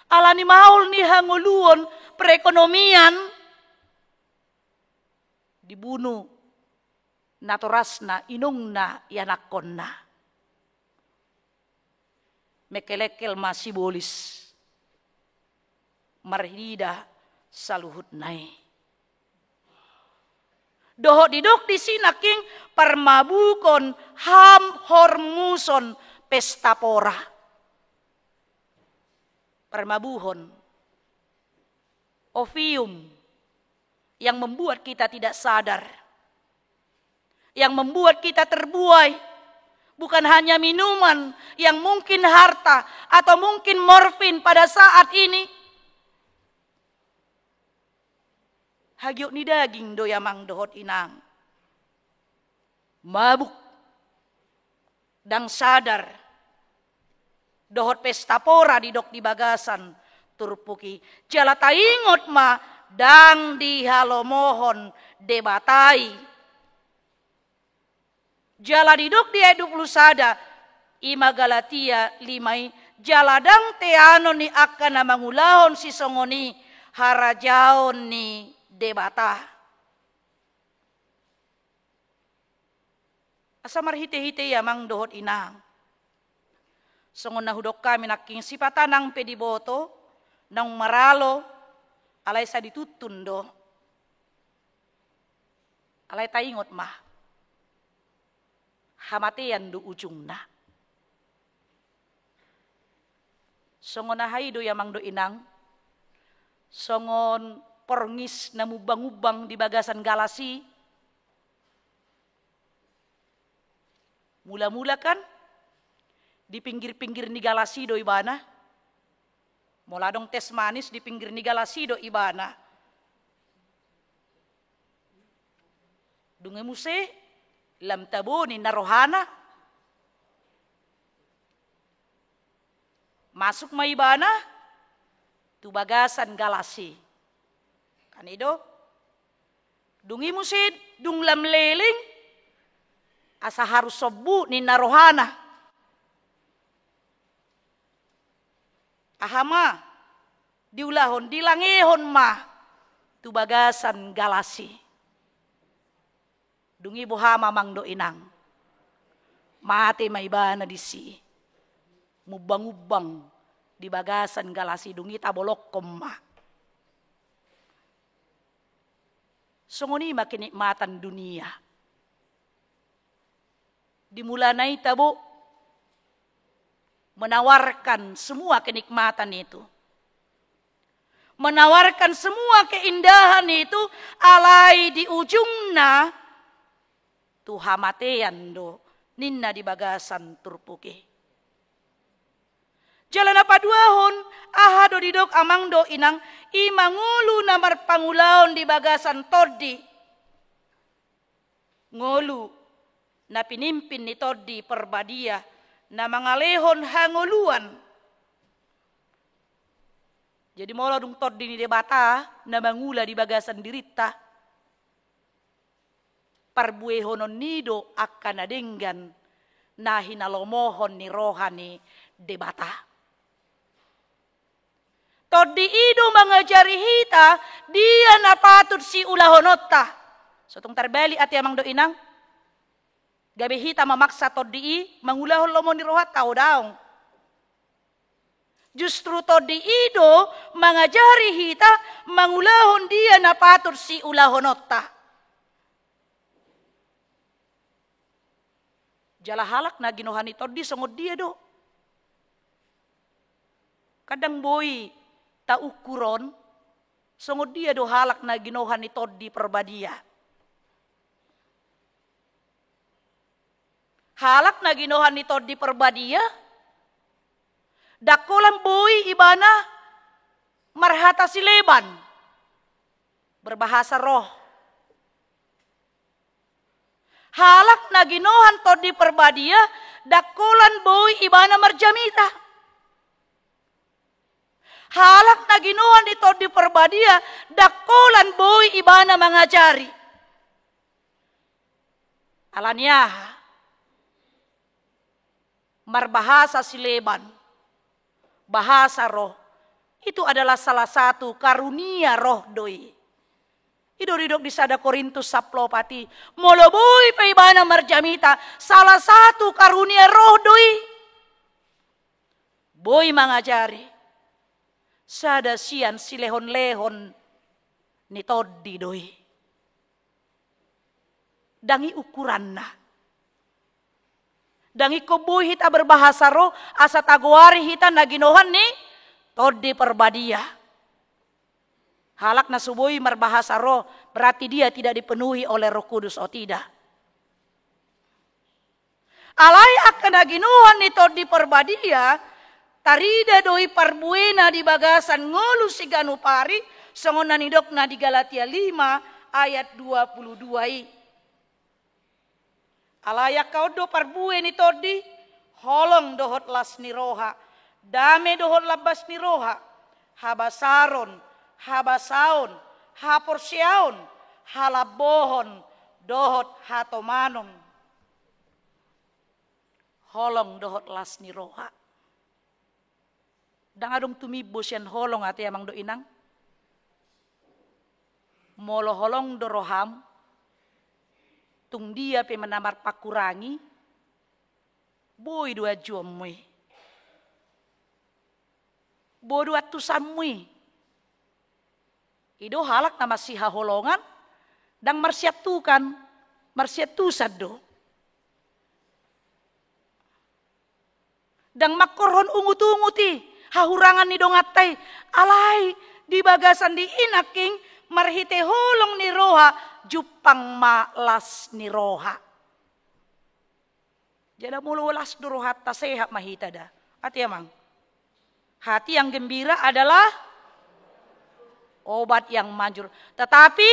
Alani maol ni hangoluon perekonomian, dibunu natorasna, inongna, ianakkonna. Mengkelengkel ma sibolis marnida saluhutna i. Dohot didok disi nangkin parmabukon, ham hormuson, pesta pora. Parmabuhon, opium yang membuat kita tidak sadar, yang membuat kita terbuai, bukan hanya minuman yang mungkin harta atau mungkin morfin pada saat ini. Hagiot ni daging do i amang dohot inang. Mabuk, ndang sadar, dohot pesta pora didok di bagasan turpuk i. Jala taingot ma, ndang dihalomohon Debata i. Jala didok di ayat dua puluh sada, i ma Galatia lima i, jala ndang teanon ni angka na mangulahon sisongon i harajaon ni Debata. Asa marhitehite i amang dohot inang. Songon na hudok hami nangkin, sipata nang pe diboto, naung maralo, alai sai dituntun do. Alai taingot ma, hamatean do ujungna. Songon aha i do i amang dohot inang, songon porngis na mumbang-umbang di bagasan galas i. Mula-mula kan di pinggir-pinggir ni galas i do ibana. Molo adong teh manis di pinggir ni galas i do ibana. Dung i muse lam tabo ninna rohana. Masuk ma ibana tu bagasan galas i. Kan i do. Dung i muse dung lam leleng, asa harus sombu ninna rohana. Aha ma diulahon, dilangehon ma tu bagasan galas i. Dung i boha ma amang dohot inang? Mate ma ibana disi. Mumbang-umbang di bagasan galas i, dung i tabolongkon ma. Songon i ma kenikmatan dunia. Di mulana i tabo menawarkan semua kenikmatan itu, menawarkan semua keindahan itu, alai di ujungna tu hamatean do ninna di bagasan turpuk i. Jala na paduahon, aha do didok amang dohot inang, i ma ngolu na marpangulaon di bagasan tondi. Ngolu na pinimpin ni Tondi Parbadia na mangalehon hangoluan. Jadi molo dung Tondi ni Debata na mangula di bagasan dirinta, parbuehononna i do angka na denggan na hinalomohon ni roha ni Debata. Tondi i do mangajari hita dia na patut siulahononta. So tung tarbalik ate amang dohot inang. Gabe hita mamaksa tondi i mangulahon lomo ni rohanta, o daong. Justru tondi i do mangajari hita mangulahon dia na patut siulahononta. Jala halak na ginohan ni tondi songon dia do? Kadang boi taukur on, songon dia do halak na ginohan ni Tondi Parbadia? Halak na ginohan ni Tondi Parbadia, ndang holan boi ibana marhata sileban, berbahasa roh. Halak na ginohan Tondi Parbadia, ndang holan boi ibana marjamita. Halak na ginohan ni Tondi Parbadia, ndang holan boi ibana mangajari. Ala ni aha? Marbahasa sileban, bahasa roh, itu adalah salah satu karunia roh do i. I do didok di sada Korintus sampulu opat i, molo boi pe ibana marjamita, salah satu karunia roh do i. Boi mangajari sada sian silehonlehon ni Tondi do i. Ndang i ukuranna. Ndang ingkon boi hita berbahasa roh asa tagoari hita na ginohan ni Tondi Parbadia. Halak na so boi marbahasa roh, berarti dia tidak dipenuhi oleh Roh Kudus, oh tidak. Alai angka na ginohan ni Tondi Parbadia, tarida do i parbuena di bagasan ngolu siganup ari, songon na nidokna di Galatia lima ayat dua puluh dua i. Alai angka on do parbue ni Tondi, holong dohot las ni roha, dame dohot lambas ni roha, habasaron, habasaon, haporseaon, halambohon, dohot hatomanon. Holong dohot las ni roha. Ndang adong tumimbo sian holong, ate amang dohot inang. Molo holong do roham, tung dia pe na marpangkurangi, boi do ajuonmu i. Boi do antusanmu i. I do halak na marsihaholongan, ndang marsiantukan, marsiantusan do. Ndang mangkorhon ungut-ungut i, hahurangan ni donganta i, alai di bagasan di i nangkin marhite holong ni roha, jumpang ma las ni roha. Jala molo las do rohanta, sehat ma hita da. Ate amang. Hati yang gembira adalah obat yang manjur. Tetapi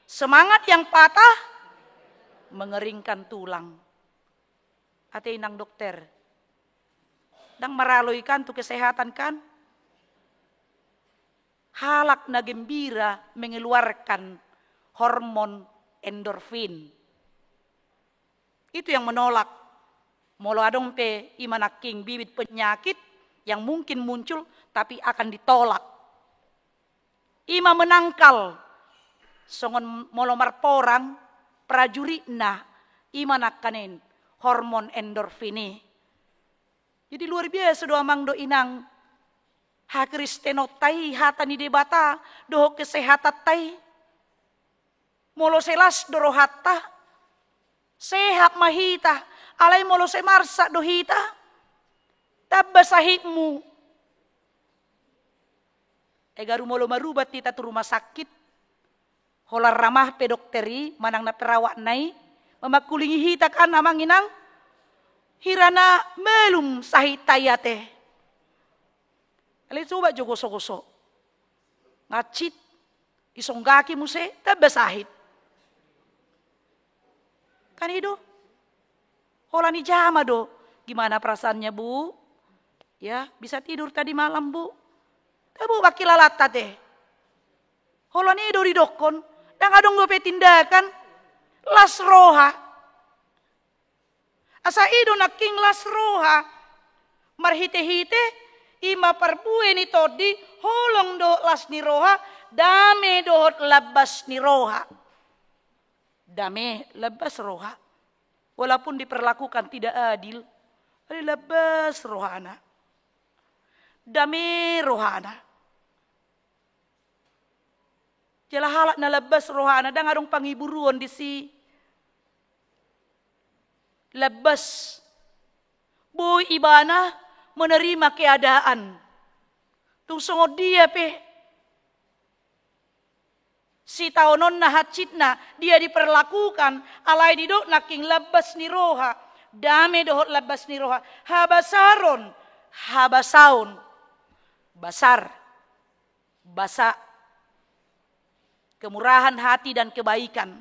semangat yang patah mengeringkan tulang. Ate inang dokter. Ndang maralo i kan tu kesehatan kan? Halak na gembira mengeluarkan hormon endorfin. Itu yang menolak. Molo adong pe i ma nangkin bibit penyakit yang mungkin muncul, tapi akan ditolak. I ma menangkal, songon molo marporang prajuritna, i ma nangkaning hormon endorfin i. Jadi luar biasa do amang dohot inang, hakristenonta i, hata ni Debata dohot kesehatanta i. Molo sai las do rohanta, sehat ma hita, alai molo sai marsak do hita, tamba sahitmu. Ai garu molo marubat hita tu rumah sakit, holan ramah pe dokter i manang na perawatna i, mamangkulingi hita kan amang inang, hira na malum sahitta i ate. Alai coba jo goso-goso. Ngancit, isonggaki muse, tamba sahit. Kan i do. Holan dijama do. Gimana perasaannya, Bu? Ya, bisa tidur tadi malam, Bu? Tabo bangki lalanta te. Holan i do didokkon, ndang adong dope tindakan. Las roha. Asa i do nangkin las roha. Marhite-hite i ma parbue ni tondi, holong dohot las ni roha, dame dohot lambas ni roha. Dame, lambas roha. Walaupun diperlakukan tidak adil, alai lambas rohana. Dame rohana. Jala halak na lambas rohana, ndang adong pangiburuon disi. Lambas. Boi ibana menerima keadaan. Tung songon dia pe sitaononna hansitna, dia diperlakukan, alai didok nangkin lambas ni roha, dame dohot lambas ni roha, habasaron, habasaon, basar, basa, kemurahan hati dan kebaikan.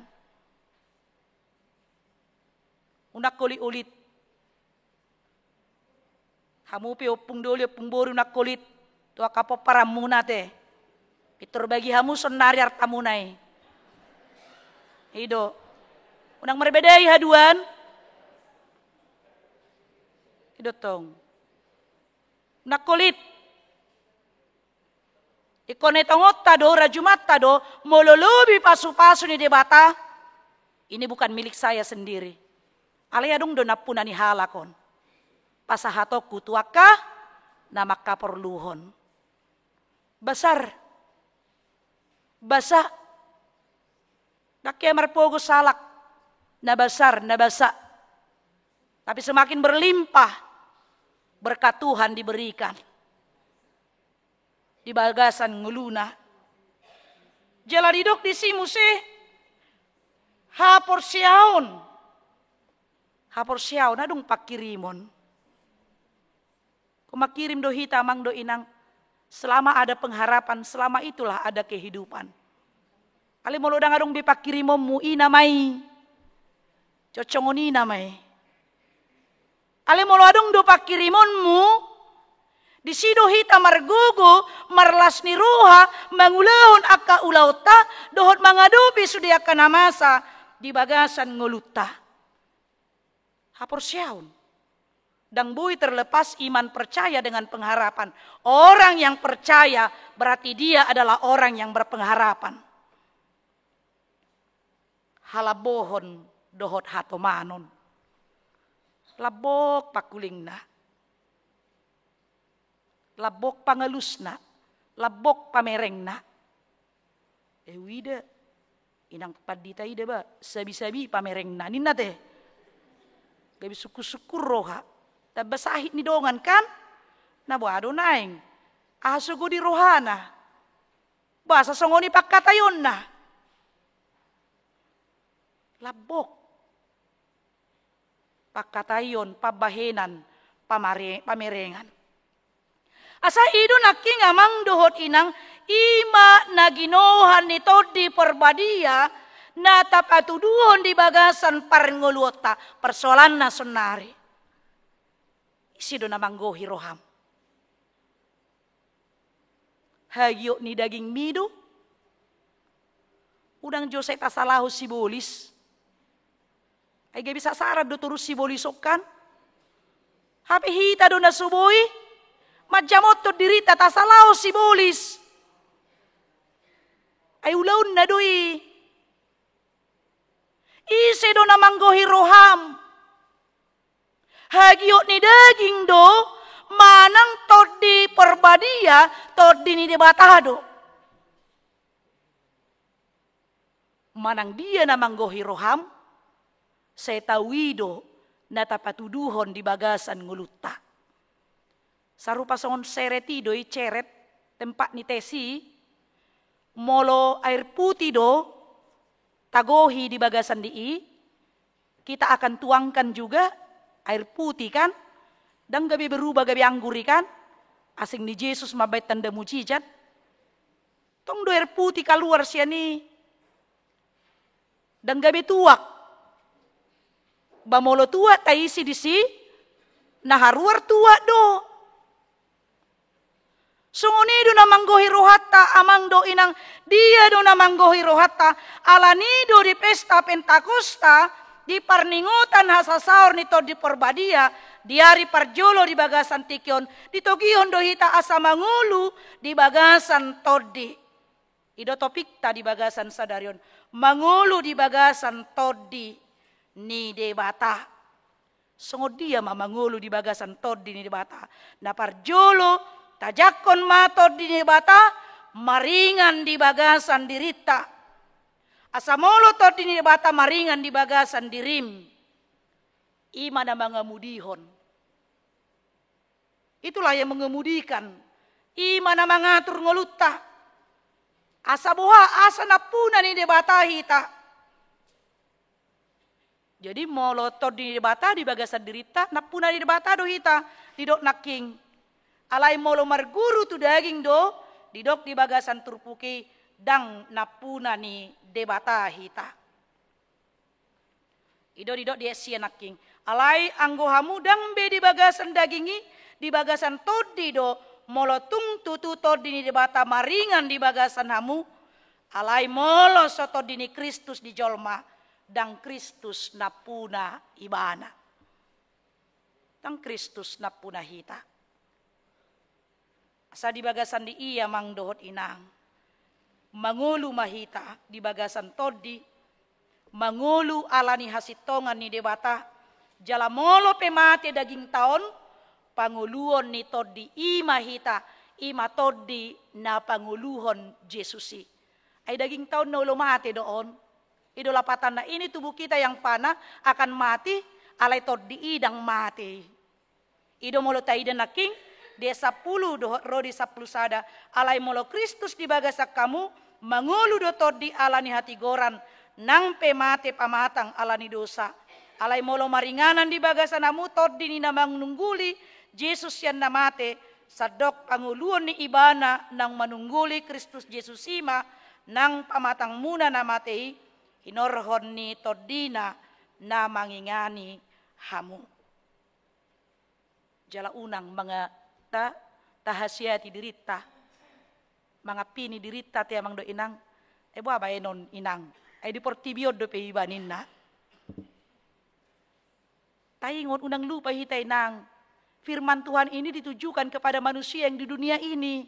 Unang holit-holit. Hamu pe ompung doli, ompung boru, unang holit tu angka pomparanmuna te. Pintor bagi hamu saonari artamuna i. I do. Unang marbadai haduan. I do tong. Unang holit. Ingkon etongonta do, rajumanta do, molo lobi pasu-pasu ni Debata, ini bukan milik saya sendiri. Alai adong do nampuna ni halak on. Pasahatonku tu angka na mangkaporluhon. Basar. Basa. Dang hea marpogos halak. Na basar, na basa. Tapi semakin berlimpah berkat Tuhan diberikan di bagasan ngoluna. Jala didok disi muse haporseaon. Haporseaon, adong pangkirimon. Kok mangkirim do hita, amang dohot inang, selama ada pengharapan, selama itulah ada kehidupan. Alai molo dang adong be pangkirimonmu, i nama i. Songon i nama i. Alai molo adong do pangkirimonmu, disi do hita margogo, marlas ni roha, mangulahon angka ulaonta, dohot mangadopi sude angka na masa di bagasan ngolunta. Haporseaon. Dang boi terlepas iman percaya dengan pengharapan. Orang yang percaya berarti dia adalah orang yang berpengharapan. Halambohon dohot hatomanon. Lambok pangkulingna. Lambok pangalusna, lambok pamerengna. Eh, uida, inang pandita i da ba, sabi-sabi pamerengna ninna te. Gabe sukkur-sukkur roha. Tamba sahit ni dongan kan? Na boha do naeng. Aha so godi rohana. Boasa songon i pangkataionna. Lambok. Pangkataion, pambahenan, pamare-, pamerengan. Asa i do nangkin amang dohot inang, i ma na ginohan ni Tondi Porbadia, na tapatuduhon di bagasan parngoluonta, persoalanna saonari. Ise do na manggohi roham? Hagiot ni dagingmi do? Unang jo sai tasalahon sibolis. Ai gabe sasaran do torus sibolis on kan? Hape hita do na so boi manjamothon dirinta tasalahon sibolis. Ai ulaonna do i. Ise do na manggohi roham? Hagiot ni daging do, manang Tondi Porbadia, Tondi ni Debata do? Manang dia na manggohi roham? Sai tau i do na tapatuduhon di bagasan ngolunta. Sarupa songon seret i do i, ceret, tempat ni tes i, molo air putih do tagohi di bagasan di i, kita akan tuangkan juga air putih kan? Dang gabe berubah gabe anggur i kan? Asing ni Jesus mambaen tanda mujizat. Tong do air putih kaluar sian i. Dang gabe tuak. Ba molo tuak taisi disi, na haruar tuak do. Songon i do na manggohi rohanta, amang dohot inang, dia do na manggohi rohanta, ala ni i do di pesta Pentakosta, di parningotan hasasaor ni Tondi Porbadia, di ari parjolo di bagasan tingki on, ditogihon do hita asa mangolu di bagasan Tondi. I do topikta di bagasan sadari on, mangolu di bagasan Tondi ni Debata. Songon dia ma mangolu di bagasan Tondi ni Debata? Na parjolo, tajangkon ma Tondi ni Debata maringan di bagasan dirinta. Asa molo Tondi ni Debata maringan di bagasan dirim, i ma na mangamudihon. Itulah yang mengemudikan. I ma na mangatur ngolunta. Asa boha? Asa nampuna ni Debata hita. Jadi molo Tondi ni Debata di bagasan dirinta, nampuna ni Debata do hita, didok nangkin. Alai molo marguru tu daging do, didok di bagasan turpuk i, dang nampuna ni Debata hita. I do didok di ayat sia nangkin. Alai anggo hamu dang be di bagasan daging i, di bagasan Tondi do, molo tung tutu Tondi ni Debata maringan di bagasan hamu, alai molo so Tondi ni Kristus di jolma, dang Kristus nampuna ibana. Dang Kristus nampuna hita. Asa di bagasan di i, amang dohot inang, mangolu ma hita di bagasan Tondi, mangolu ala ni hasintongan ni Debata, jala molo pe mate dagingta on, pangoluon ni Tondi i ma hita, i ma Tondi na pangoluhon Jesus i. Ai dagingta on na olo mate do on. I do lapatanna, ini tubuh kita yang fana akan mati, alai Tondi i ndang mate. I do molo taida nangkin di ayat sampulu dohot ro di sampulu sada, alai molo Kristus di bagasan hamu, mangolu do Tondi ala ni hatigoran, nang pe mate pamatang ala ni dosa. Alai molo maringanan di bagasan hamu Tondi ni na manungguli Jesus sian na mate, sandok pangoluon ni Ibana naung manungguli Kristus Jesus i ma nang pamatangmuna na mate i, hinorhon ni Tondina na mangingani hamu. Jala unang manga ta, tahasiati dirinta, mangampini dirinta te amang dohot inang. Ai boha baenon inang, ai di portibi on dope iba ninna. Taingot, unang lupa hita inang, firman Tuhan ini ditujukan kepada manusia yang di dunia ini,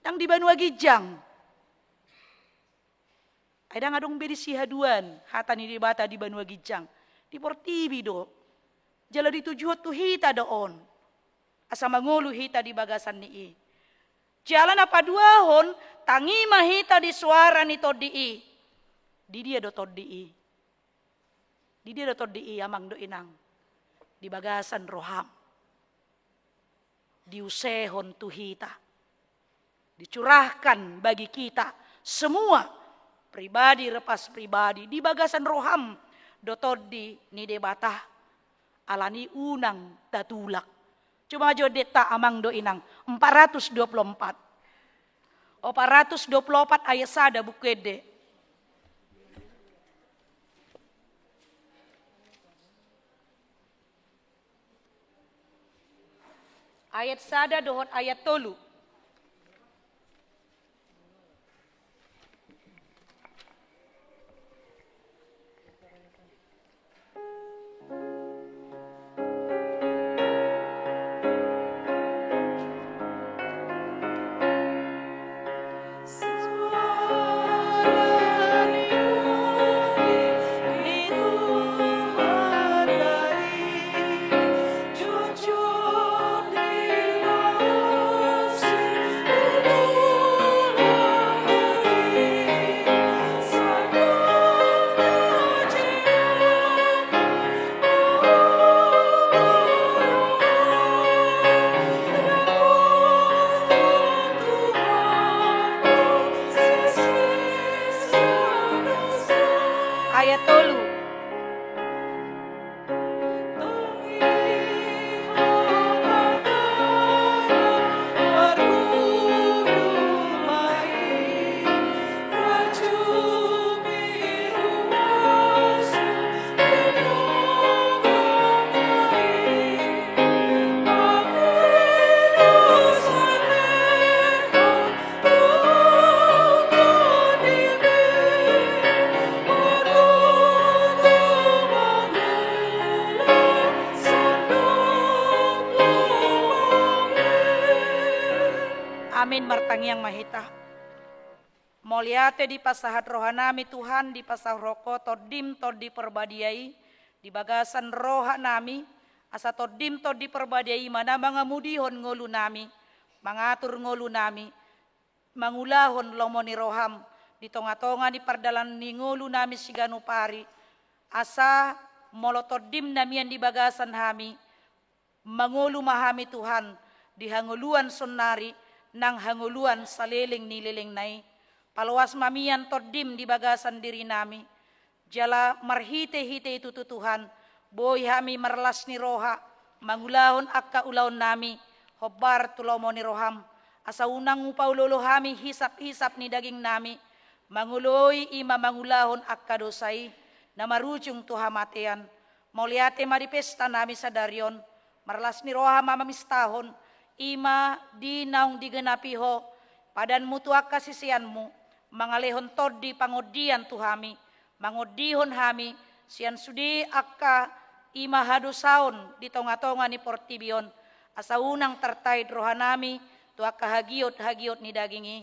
ndang di banua ginjang. Ai ndang adong be disi haduan hata ni Debata di banua ginjang, di portibi do. Jala ditujuhon tu hita do on, asa mangolu hita di bagasan ni i. Jala na paduahon, tangi ma hita di soara ni Tondi i. Di dia do Tondi i? Di dia do Tondi i amang dohot inang? Di bagasan roham. Diusehon tu hita, dicurahkan bagi kita semua, pribadi lepas pribadi, di bagasan roham do Tondi ni Debata. Alani unang tatulak. Coba jo deta amang dohot inang, empat ratus dua puluh empat. Opat ratus dua puluh opat ayat sada, Buku Ende. Ayat sada dohot ayat tolu. Ayat tolu. Amin. Martangiang ma hita. Mauliate dipasahat rohanami Tuhan, dipasahat Ho Tondim Tondi Parbadia i di bagasan rohanami, asa Tondim Tondi Parbadia i ma na mangamudihon ngolunami, mangatur ngolunami, mangulahon lomo ni roham di tongatonga ni pardalanan ni ngolunami siganup ari, asa molo Tondim na mian di bagasan hami, mangolu ma hami Tuhan di hangoluan saonari nang hangoluan saleleng ni lelengna i. Paloas ma mian Tondim di bagasan dirinami, jala marhitehite i tutu Tuhan, boi hami marlas ni roha mangulahon angka ulaonnami hombar tu lomo ni roham, asa unang hupaoloolo hami hisaphisap ni dagingnami, mangoloi i ma mangulahon angka dosa i na marujung tu hamatean. Mauliate ma di pestanami sadari on, marlas ni roha ma mamistahon, i ma di naung digenapi Ho padanmu tu angka siseanmu, mangalehon tondi pangondian tu hami, mangondihon hami sian sude angka i ma hadosaon di tongatonga ni portibi on, asa unang tartait rohanami tu angka hagiothagiot ni daging i.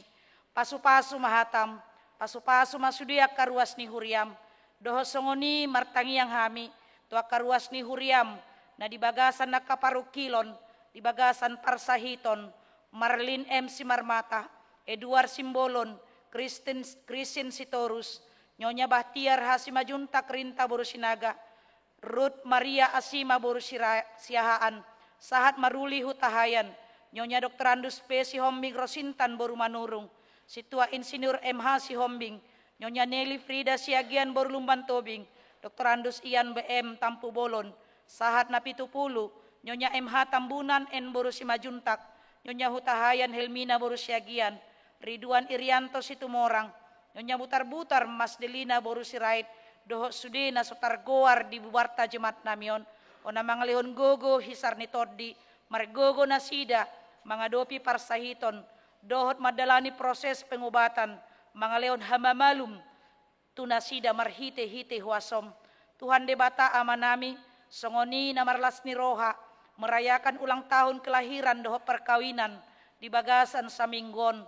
Pasupasu ma hatam, pasupasu ma sude angka ruas ni huriam, dohot songon i martangiang hami tu angka ruas ni huriam na di bagasan angka parungkilon, di bagasan parsahiton, Marlin M Simarmata, Eduard Simbolon, Kristin, Kristin Sitorus, Nyonya Bahtiar H Simanjuntak Rinta boru Sinaga, Ruth Maria Asima boru Sira-, Siahaan, sahat maruli Hutahaean, Nyonya Doktorandus P Sihombing Rosintan boru Manurung, Sintua Insinyur M H Sihombing, Nyonya Nelly Frida Siagian boru Lumban Tobing, Doktorandus Ian B M Tampubolon, sahat na pitu pulu, Nyonya M H Tambunan N boru Simanjuntak, Nyonya Hutahaean Helmina boru Siagian, Ridwan Irianto Situmorang, Nyonya Butarbutar Mas Delina boru Sirait, dohot sude na so targoar di bubarta jemaat nami on, on na mangalehon gogo hisar ni tondi, margogo nasida mangadopi parsahiton, dohot mandalani proses pengobatan, mangalehon hamamalum tu nasida marhite-hite huasom. Tuhan Debata Ama nami, songon i na marlas ni roha, merayakan ulang tahun kelahiran dohot perkawinan di bagasan saminggu on,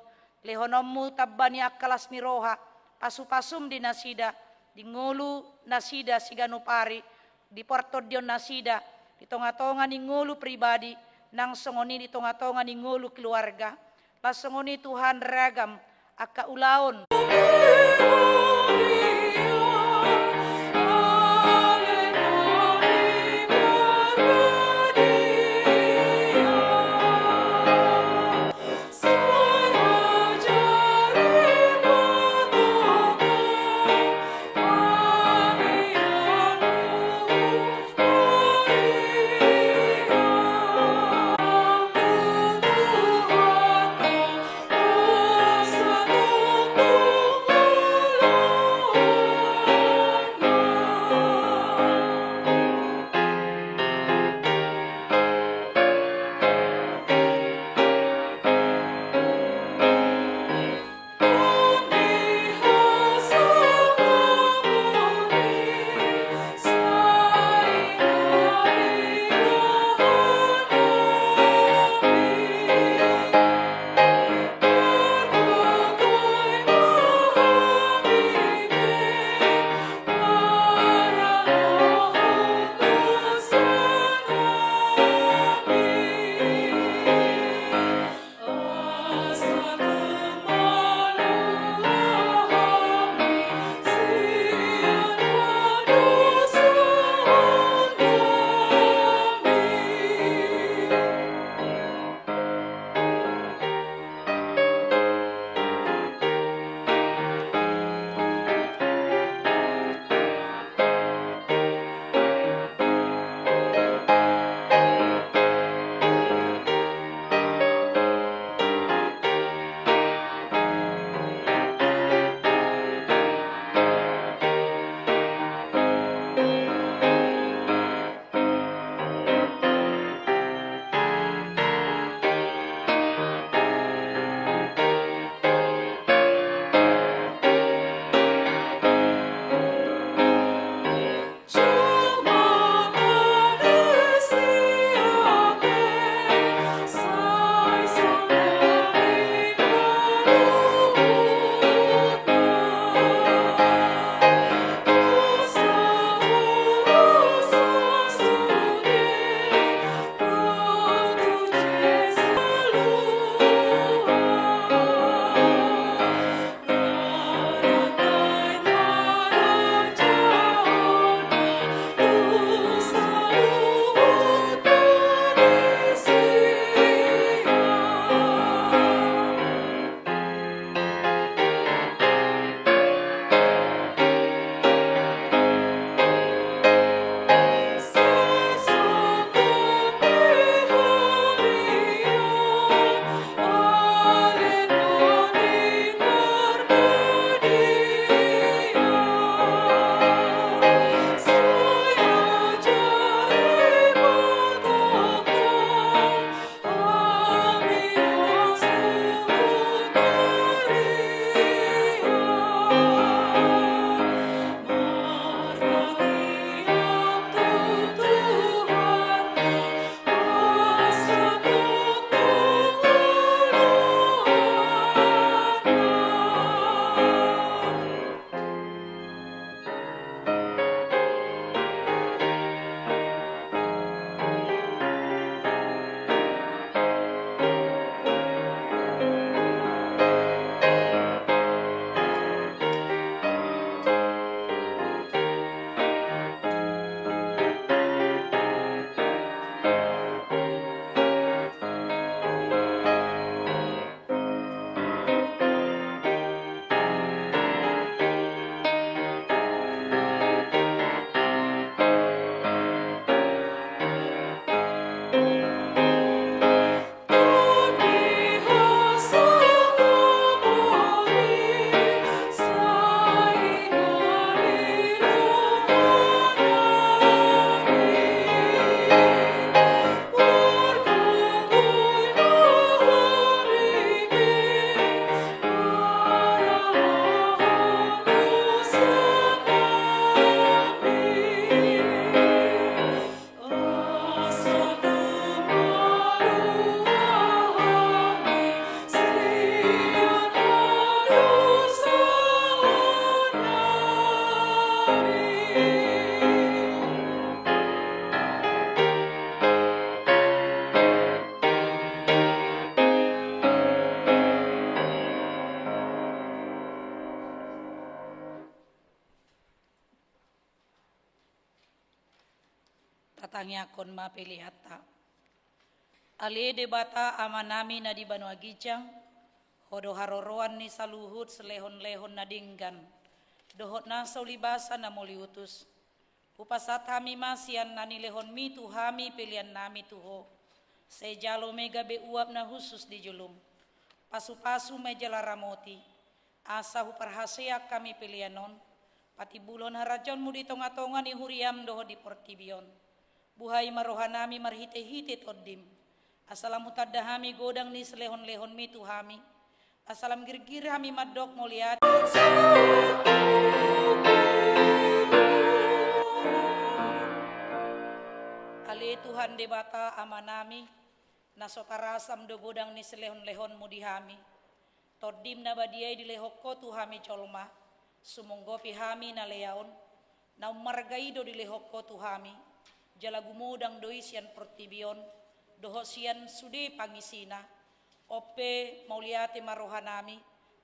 lehononmu tamba ni angka las ni roha, pasu-pasum di nasida, di ngolu nasida siganup ari, di partondion nasida, di tonga-tonga ni ngolu pribadi, nang songon i di tonga-tonga ni ngolu keluarga. Laos songon i Tuhan ragam angka ulaon. Tatangiangkon ma peleanta. Ale Debata Amanami na di banua ginjang, Ho do haroroan ni saluhut silehonlehon na denggan dohot na so ulibasa na mauliutus. Hupasahat hami ma sian na nilehonMi tu hami peleannami tu Ho. Sai jalo ma i gabe uap na hushus di jolom. Pasupasu ma i jala ramoti, asa huparhaseang hami pelean on patimbulhon harajaonMu di tongatonga ni huriaM dohot di portibi on. Buhai ma rohanami marhitehite TondiM, asa lam hutanda hami godang ni silehonlehonMi tu hami, asa lam girgir hami mandok mauliate. Ale Tuhan Debata Amanami, na so tarasam do godang ni silehonlehonMu di hami. TondiM na badia i dilehon Ho tu hami jolma, sumonggopi hami na lea on, na ummarga i do dilehon Ho tu hami, jala gumodang do i sian portibi on dohot sian sude pangisina. On pe mauliate ma rohanami,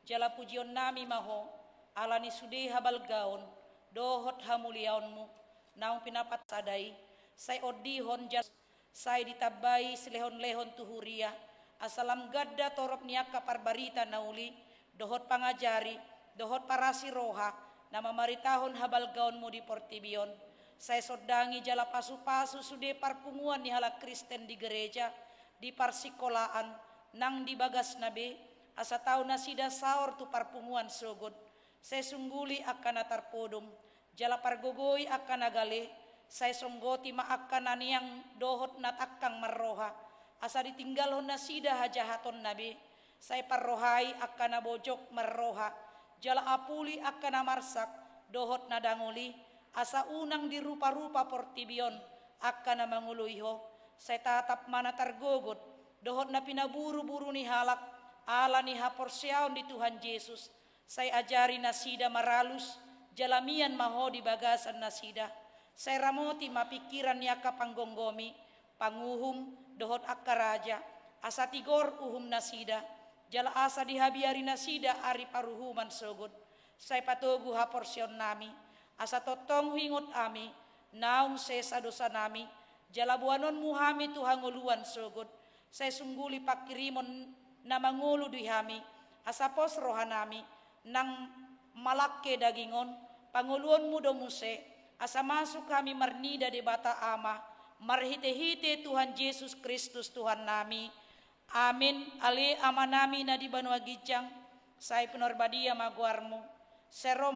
jala pujionnami ma Ho, ala ni sude habalgaon dohot hamuliaonMu naung pinapansada i. Sai ondihon jala sai ditambai silehonlehon tu huria, asa lam ganda torop ni angka parbarita na uli, dohot pangajari, dohot parasi roha, na mamaritahon habalgaonMu di portibi on. Sai sondangi jala pasupasu sude parpunguan ni halak Kristen di gereja, di parsikolaan, nang di bagasna be, asa tau nasida saor tu parpunguan sogot. Sai sungguli angka na tarpodom, jala pargogoi angka na gale. Sai songgoti ma angka na niang dohot na tangkang marroha, asa ditinggalhon nasida hajahatonna be. Sai parrohai angka na bojok marroha, jala apuli angka na marsak dohot na dangol i, asa unang diruparupa portibi on angka na mangoloi Ho. Sai tatap ma na targogot dohot na pinaburuburu ni halak ala ni haporseaon di Tuhan Jesus. Sai ajari nasida maralus, jala mian ma Ho di bagasan nasida. Sai ramoti ma pingkiran ni angka panggomgomi, panguhum, dohot angka raja, asa tigor uhum nasida, jala asa dihabiari nasida ari paruhuman sogot. Sai patogu haporseaonnami, asa tongtong huingot hami naung sesa dosanami, jala boanonMu hami tu hangoluan sogot. Sai sungguli pangkirimon na mangolu di hami, asa pos rohanami, nang malangke daging on, pangoluonMu do muse, asa masuk hami marnida Debata Ama, marhitehite Tuhan Jesus Kristus Tuhannami. Amen. Ale Amanami na di banua ginjang, sai pinarbadia ma goarMu. Sai ro